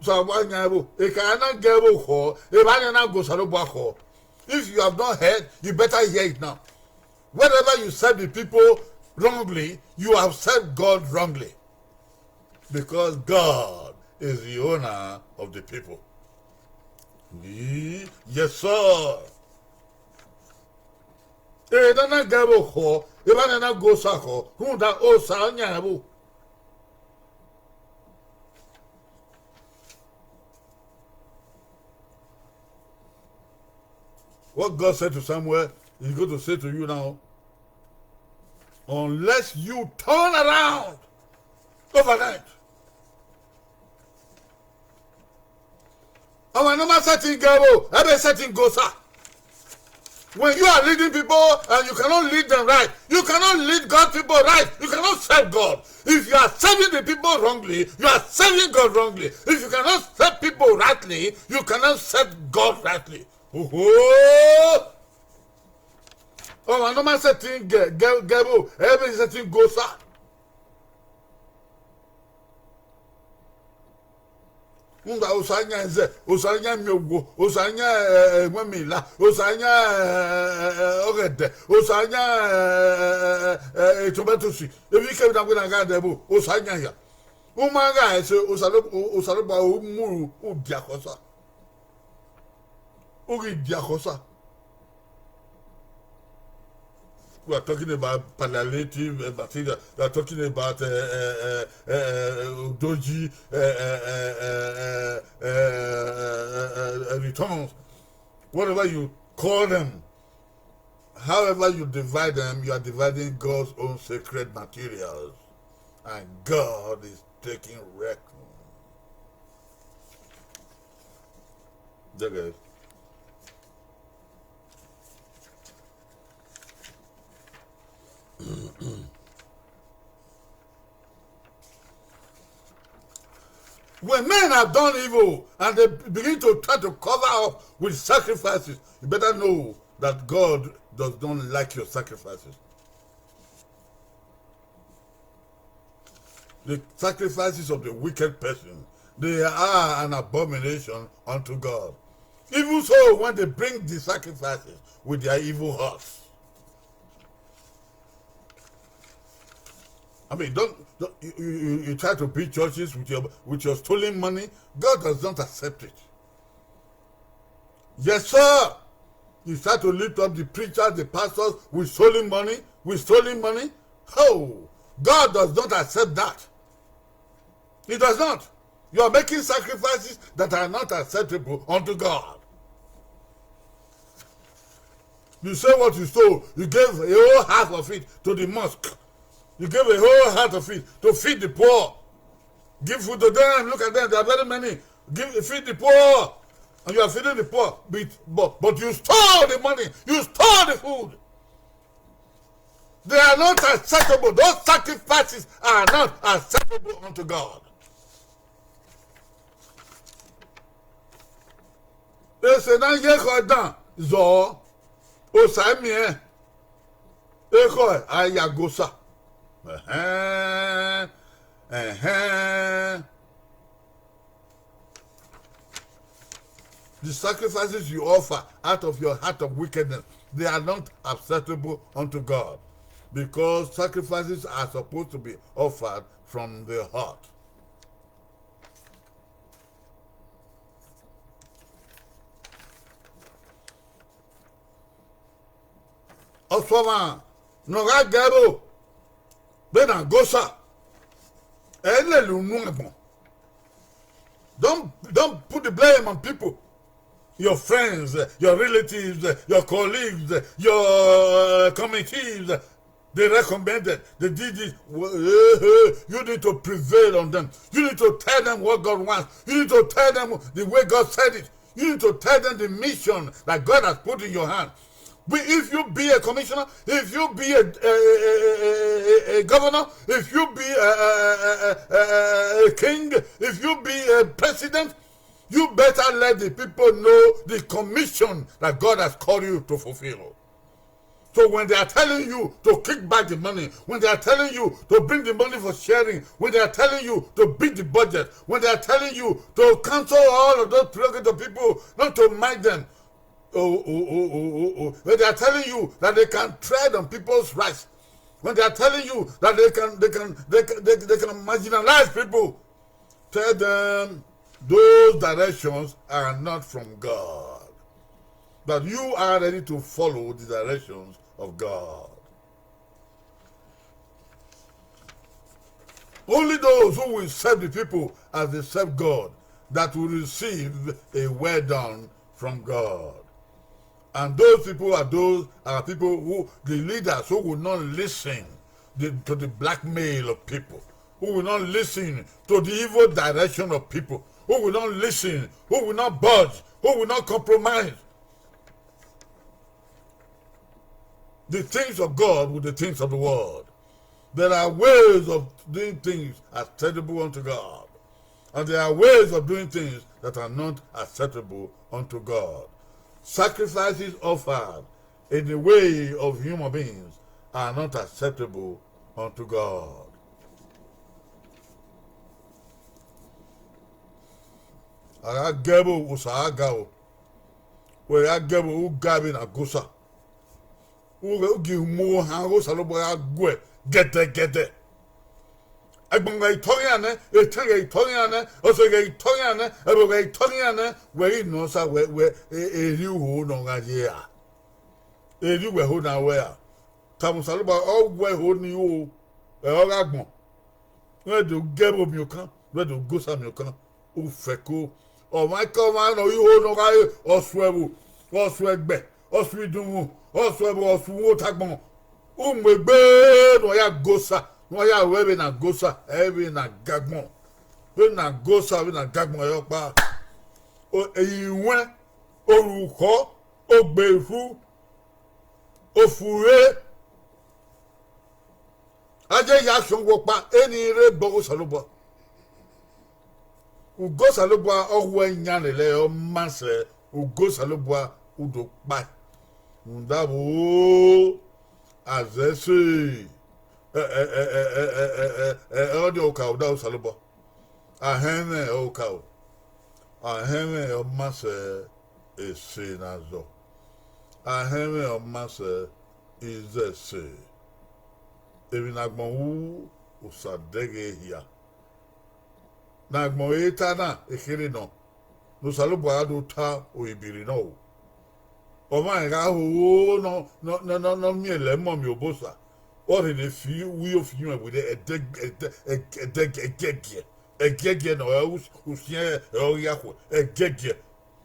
Osanobua yan ẹvbo. Eka na ga ẹvbo khọ, evba nian na ga Osanobua khọ. If you have not heard, you better hear it now. Wherever you serve the people wrongly, you have served God wrongly. Because God is the owner of the people. Ye-, yes, sir. Ena na ga ẹvbo khọ, evba nian na ga Osa khọ, rhunmwuda Osa yan ẹvbo. What God said to Samuel, He's going to say to you now. Unless you turn around overnight. Ọmwa ne ọ ma sẹtin ga ẹvbo, ẹ vbe sẹtin ga Osa. When you are leading people and you cannot lead them right, you cannot lead God people right, you cannot serve God. If you are serving the people wrongly, you are serving God wrongly. If you cannot serve people rightly, you cannot serve God rightly. Oho! Ọmwa ne ọ ma sẹtin ga, ga, ga ẹvbo, ẹ vbe sẹtin ga Osa. Rhunmwuda Osa yan ẹzẹ, Osa yan miẹn owo, Osa yan, eh, eh, ẹwẹn mila, Osa yan, eh, eh, eh, ọghẹdẹ, Osa yan, eh, eh, eh, eh, tomatoes, emwi kemwi na wẹ na gha dẹ ẹvbo, Osa yan hia. U ma gha ẹse, Osa, Osanobua u mu ru, u dia khọ Osa. U ghi dia khọ Osa. We are talking about palliative, uh, material. We are talking about, uh, uh, uh, uh, uh, Udoji, uh, uh, uh, uh, uh, uh, uh, uh, uh, returns. Whatever you call them, however you divide them, you are dividing God's own sacred materials. And God is taking reckon. Look at it. When men have done evil and they begin to try to cover up with sacrifices, you better know that God does not like your sacrifices. The sacrifices of the wicked person, they are an abomination unto God. Even so, when they bring the sacrifices with their evil hearts, I mean, don't, don't you, you, you try to build churches with your with your stolen money. God does not accept it. Yes, sir. You start to lift up the preachers, the pastors with stolen money, with stolen money. Oh, God does not accept that. He does not. You are making sacrifices that are not acceptable unto God. You say what you stole, you gave a whole half of it to the mosque. You gave a whole half of it to feed the poor. Give food to them. Look at them. There are very many. Give, feed the poor. And you are feeding the poor. But, but, but you stole the money. You stole the food. They are not acceptable. Those sacrifices are not acceptable unto God. Ese na ye ekhọe dan zọ, Osa miẹn ekhọe a ya go Osa. Ẹhẹn, ẹhẹn. The sacrifices you offer out of your heart of wickedness, they are not acceptable unto God, because sacrifices are supposed to be offered from the heart. Ọsuọmwa ne ọ gha ga ẹvbo vbene a go Osa, ẹ i lele unu agbọn. Don't, don't put the blame on people. Your friends, uh, your relatives, uh, your colleagues, uh, your, uh, committees, uh, they recommended, they did it. Well, eh, eh, you need to prevail on them. You need to tell them what God wants. You need to tell them the way God said it. You need to tell them the mission that God has put in your hand. But if you be a commissioner, if you be a, a, a, a, a, a governor, if you be a, a, a, a, a, a king, if you be a president, you better let the people know the commission that God has called you to fulfill. So when they are telling you to kick back the money, when they are telling you to bring the money for sharing, when they are telling you to beat the budget, when they are telling you to cancel all of those prerogative people, not to mind them, oh, oh, oh, oh, oh, oh, when they are telling you that they can tread on people's rights, when they are telling you that they can, they can, they can, they, they can marginalize people, tell them those directions are not from God. But you are ready to follow the directions of God. Only those who will serve the people as they serve God that will receive a well done from God. And those people are those are people who, the leaders who will not listen the, to the blackmail of people, who will not listen to the evil direction of people, who will not listen, who will not budge, who will not compromise the things of God with the things of the world. There are ways of doing things acceptable unto God, and there are ways of doing things that are not acceptable unto God. Sacrifices offered in the way of human beings are not acceptable unto God. A gha ga ẹvbo, Osa gha ga o. Wẹ gha ga ẹvbo, u ga vbene a go Osa. U ghẹ, u gie mu ohan ọghe Osanobua gha guẹ gẹdẹgẹdẹ. Ẹgbọn ghẹ i tọghe iran nẹ, etẹn ghẹ i tọghe iran nẹ, ọse ghẹ i tọghe iran nẹ, ẹvbo ghẹ i tọghe iran nẹ, wẹ ghi nọ Osa wẹ, wẹ, e, erriọ uho ne ọ gha ye ra. Erriọ uwẹ ho ne a wẹ ra. Tama Osanobua, ọ wẹ ho ne I ru, ẹ, ọ gha gbọn. Wẹ do ga ẹvbo miẹn okan, wẹ do ga Osa miẹn okan. U fẹko. Ọmwaikọmwa ne ọ re iho ne ọ gha re, ọ su ẹvbo, ọ su ẹgbẹ, ọ su idunmwu, ọ su ẹvbo, ọ su uwu otagbọn. U mu egbe ne ọ ya ga Osa. Ne uwa ya ru ẹvbo ne a ga Osa, ẹvbo ne a ga agbọn. Vbene a ga Osa, vbene a ga agbọn ẹre ọkpa. O, iwẹn, orukhọ, ogberhu, ofure, a ye ya khian uwu ọkpa, eni rre obọ ghe Osanobua. Ugo Osanobua ọ wu ẹyan lele ọ ma sẹ, ugo Osanobua u do kpae. Rhunmwuda vbo, a zẹ ẹse, ẹ, ẹ, ọnii okaro da Osanobua. Ahẹnmwẹ okaro. Ahẹnmwẹ ọ ma sẹ ẹse ne a zọ. Ahẹnmwẹ ọ ma sẹ izẹse. Emwi ne agbọn ru, Osa dẹghe hia. Ne agbọn re ta na, ekherhe nọ, ne Osanobua gha do ta orinbirri nọ o. Ọmwa rẹn gha ho nọ, nọ, nọ, nọ, nọ miẹn lẹ mọ miẹn obọ Osa, ọ rhirhi fi uwu iyofian werriẹ, ẹdẹ, ẹdẹ, ẹdẹ, ẹgiẹgiẹ, ẹgiẹgiẹ ne ọ re usiẹn ẹre ọ ghi gha khuẹ, ẹgiẹgiẹ.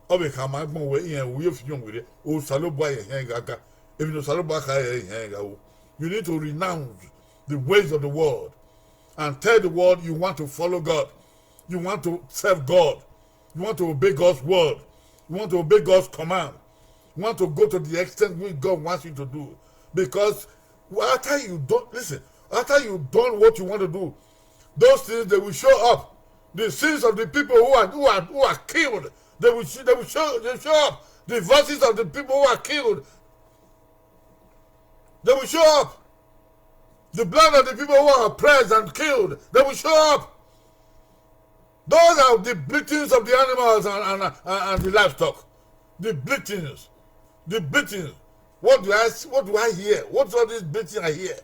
Ọ vbe khama agbọn wẹẹ, irẹn uwu iyofian werriẹ, Osanobua rẹn hẹn gha ga. Emwi ne Osanobua kha rẹn hẹn gha ru. You need to renounce the ways of the world and tell the world you want to follow God. You want to serve God. You want to obey God's word. You want to obey God's command. You want to go to the extent which God wants you to do. Because after you don't, listen, after you done what you want to do, those things, they will show up. The sins of the people who are, who are, who are killed, they will, they will show, they show up. The voices of the people who are killed, they will show up. The blood of the people who are oppressed and killed, they will show up. Those are the bleatings of the animals and, and, and, and the livestock. The bleatings. The bleatings. What do I s-, what do I hear? What's all this bleating I hear?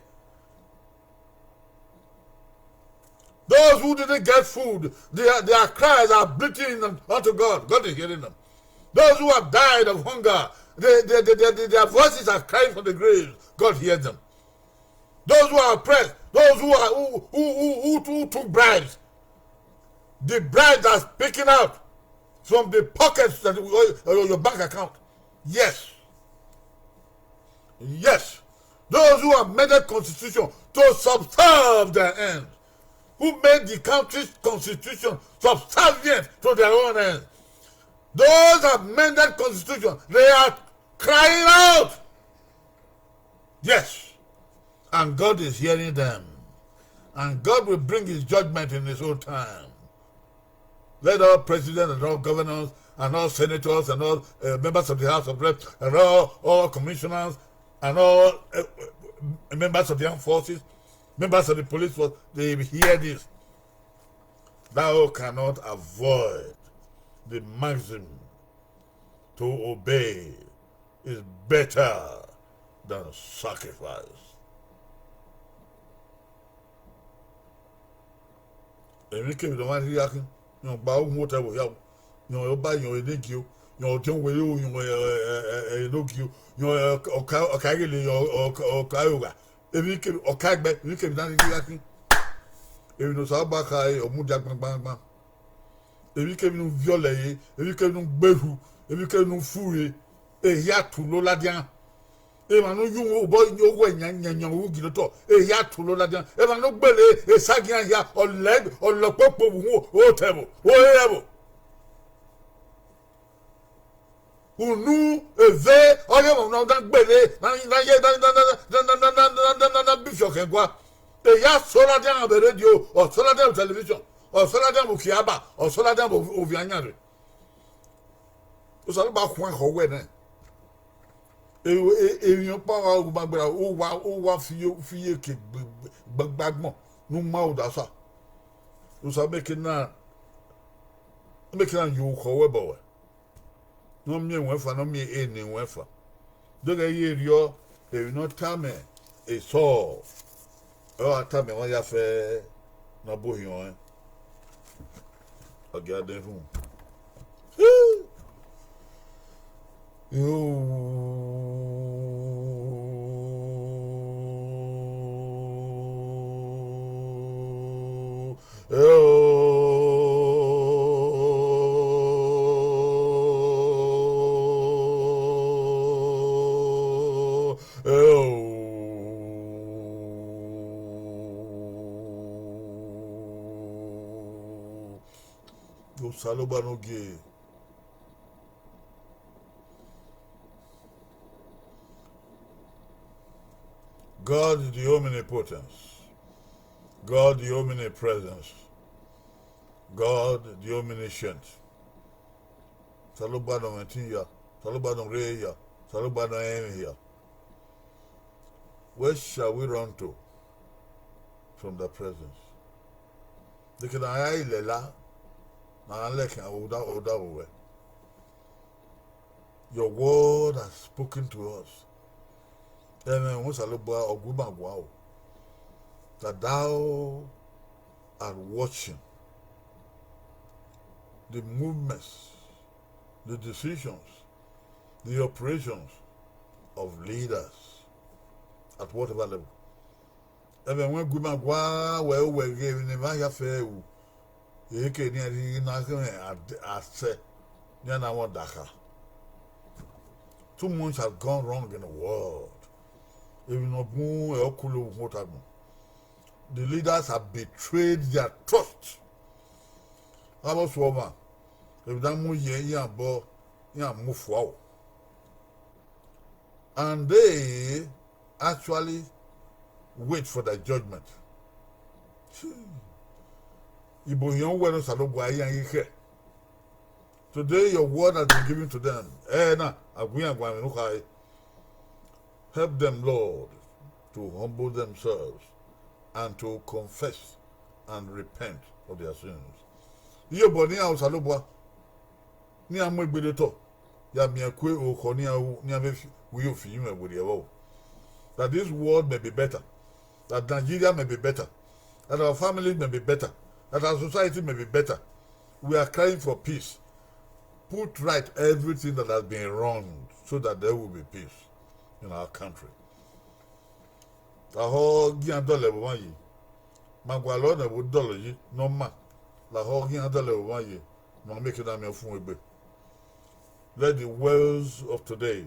Those who didn't get food, their, their cries are bleating unto God. God is hearing them. Those who have died of hunger, they, they, they, they, they, their voices are crying from the graves. God hears them. Those who are oppressed, those who are, who, who, who, who, who took bribes, the bribes are speaking out from the pockets of your bank account. Yes. Yes. Those who amended constitution to subserve their ends, who made the country's constitution subservient to their own ends. Those amended constitution, they are crying out. Yes. And God is hearing them. And God will bring his judgment in his own time. Let all presidents and all governors and all senators and all, uh, members of the House of Reps and all, all commissioners and all, uh, members of the armed forces, members of the police force, they will hear this. Thou cannot avoid the maxim to obey is better than sacrifice. Emwikemwi ne ọ mwa rhirhi gha khin, rẹn gba uhunmwu otọ ẹvbo hia, rẹn ọba, rẹn enegio, rẹn ọdiọn wẹrẹ, rẹn, ẹ, ẹ, ẹ, enogio, rẹn, ẹ, ọka, ọka ighele, rẹn, ọ, ọ, ọka ighogha. Emwikemwi, ọka ẹgbẹ, emwikemwi ne a rhirhi gha khin. Emwi ne Osanobua khare, ọ mudia gbangban gbangban. Emwikemwi ne u viọ lẹ re, emwikemwi ne u gberhu, emwikemwi ne u fure, ehia tulo ladian. Emwa ne u yu obọ owẹ yan yan yan ru gie otọ, ehia tulo ladian. Emwa ne u gbele esagian hia, ọ lẹ, ọ lẹ okpokpo vbe uhunmwu otọ ẹvbo, ore ẹvbo. Unu, eve, ọghe emwa ne ọ na gbele, na, na ye, na, na bifiọ khẹ gua. Ehia sọ ladian vbe radio, ọ sọ ladian vbe television, ọ sọ ladian vbe ukiaba, ọ sọ ladian vbe ovbi ayan rre. Osanobua khuan khọ wẹ nẹ. E, e, emwi ọkpa wa ru ma gbera, uwa, uwa fi ye, fi ye ke gbe, gbe, gbe agbọn ne u ma odasa. Osa meke na, meke na ye okhọ wẹ bọ wẹ. Ne ọ miẹn ruẹn fan, ne ọ miẹn eni ruẹn fan. Deghẹ I ye rriọ, emwi ne ọ tama Esau, ọ ra tama emwa ya fẹ ne ọ bu ohiẹn ọnrẹn. Ọ gia dẹ rhun. Osanobua ne ogie. God the omnipotence, God the omnipresence, God the omniscient. Osanobua ne ọ mwẹ ẹtin hia, Osanobua ne ọ rre hia, Osanobua ne ọ rẹn emwi hia. Where shall we run to from thy presence? Deke na ya lẹla, na lẹ khian odaro wẹ. Your word has spoken to us. Ẹmwẹ Osanobua ọ gu ima guan o, that thou art watching the movements, the decisions, the operations of leaders at whatever level. Ẹmwẹ wẹ gu ima guan wẹ, wẹ ghe emwi ne emwa hia fẹ ru, ehe ke ne iran rhirhi na khẹ asẹ ne iran na mwẹ ọdakha. Too much has gone wrong in the world. Emwi ne ọ bun ẹre ọ kule uhunmwu ota agbọn. The leaders have betrayed their trust. Avbe ọsuọmwa, emwi ne a mu ye iran obọ, iran mu fua o. And they actually wait for their judgment. Ibo hiọn wẹ ne Osanobua iran ghi khẹ. Today your word has been given to them. Ẹ na, a gu iran guan vbe ne u khare. Help them, Lord, to humble themselves and to confess and repent of their sins. Iyobọ ne iran Osanobua, ne iran mu egbe ne otọ, ya miẹn ku okhọ ne iran ru, ne iran vbe fi, vbe ofi mwẹ werriẹ vbọ. That this world may be better, that Nigeria may be better, that our family may be better, that our society may be better. We are crying for peace. Put right everything that has been wronged so that there will be peace in our country. Lahọ ghi iran dọlọ ẹvbo mwa yi, ma gualọ ne ẹvbo dọlọ yi ne ọ ma, lahọ ghi iran dọlọ ẹvbo mwa yi, ne ọ ma miẹn eke na miẹn ọfumwegbe. Let the words of today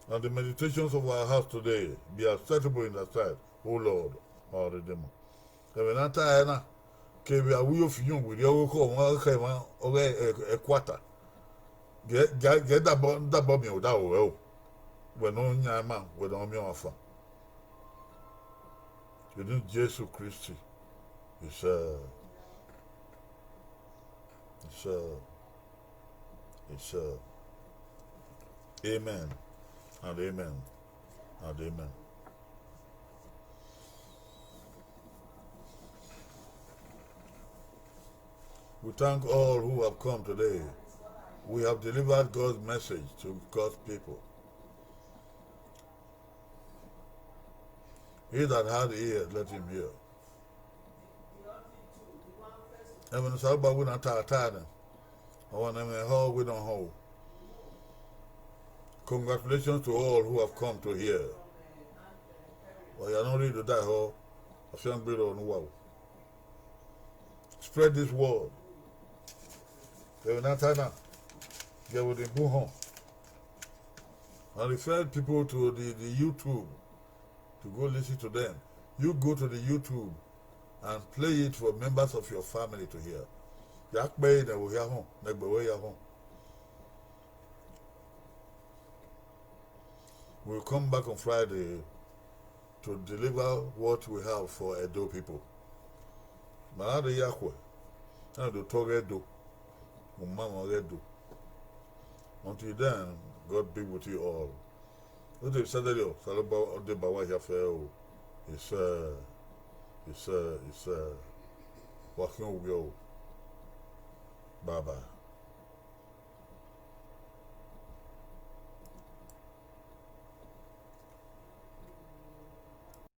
and the meditations of our hearts today be acceptable in thy sight, O Lord, our Redeemer. Ẹmwẹ ne a ta ẹre na, kevbe avbe uyofiọn werriẹ ọghe okhọ ọmwa khẹ emwa ọghe ẹkuata, gie, gie, gie dabọ, dabọ miẹn odaro ruẹ o, wẹ ne ọ yan ima, wẹ ne ọ miẹn ọmwa fan. Vbe eni Jesu Kristi, isẹ, isẹ, isẹ. Amen and amen and amen. We thank all who have come today. We have delivered God's message to God's people. He that had ears, let him hear. Ẹmwẹ ne Osanobua wẹ ne a ta, a ta nẹ. Ọmwa ne ẹmwẹ họn wẹ ne ọ họn o. Congratulations to all who have come to hear. Wa ya ne ọ rhie do da ehọ, afiangbe rrọọ ne uwa o. Spread this word. Ẹmwẹ ne a ta na, gie ẹvbo ni bun họn. And refer people to the, the YouTube to go listen to them. You go to the YouTube and play it for members of your family to hear. Ya kpẹre ne ẹvbo hia họn, ne ẹgbẹe ruẹ ya họn. We'll come back on Friday to deliver what we have for Edo people. Ma na rre ya khuẹ, a na do tọ ọghe Ẹdo, u ma mwẹ ọghe Ẹdo. Until then, God be with you all. Ọ te Saturday, Osanobua ọ deba uwa hia fẹ o. Isẹ, isẹ, isẹ. Wa khian ughe o. Bye bye.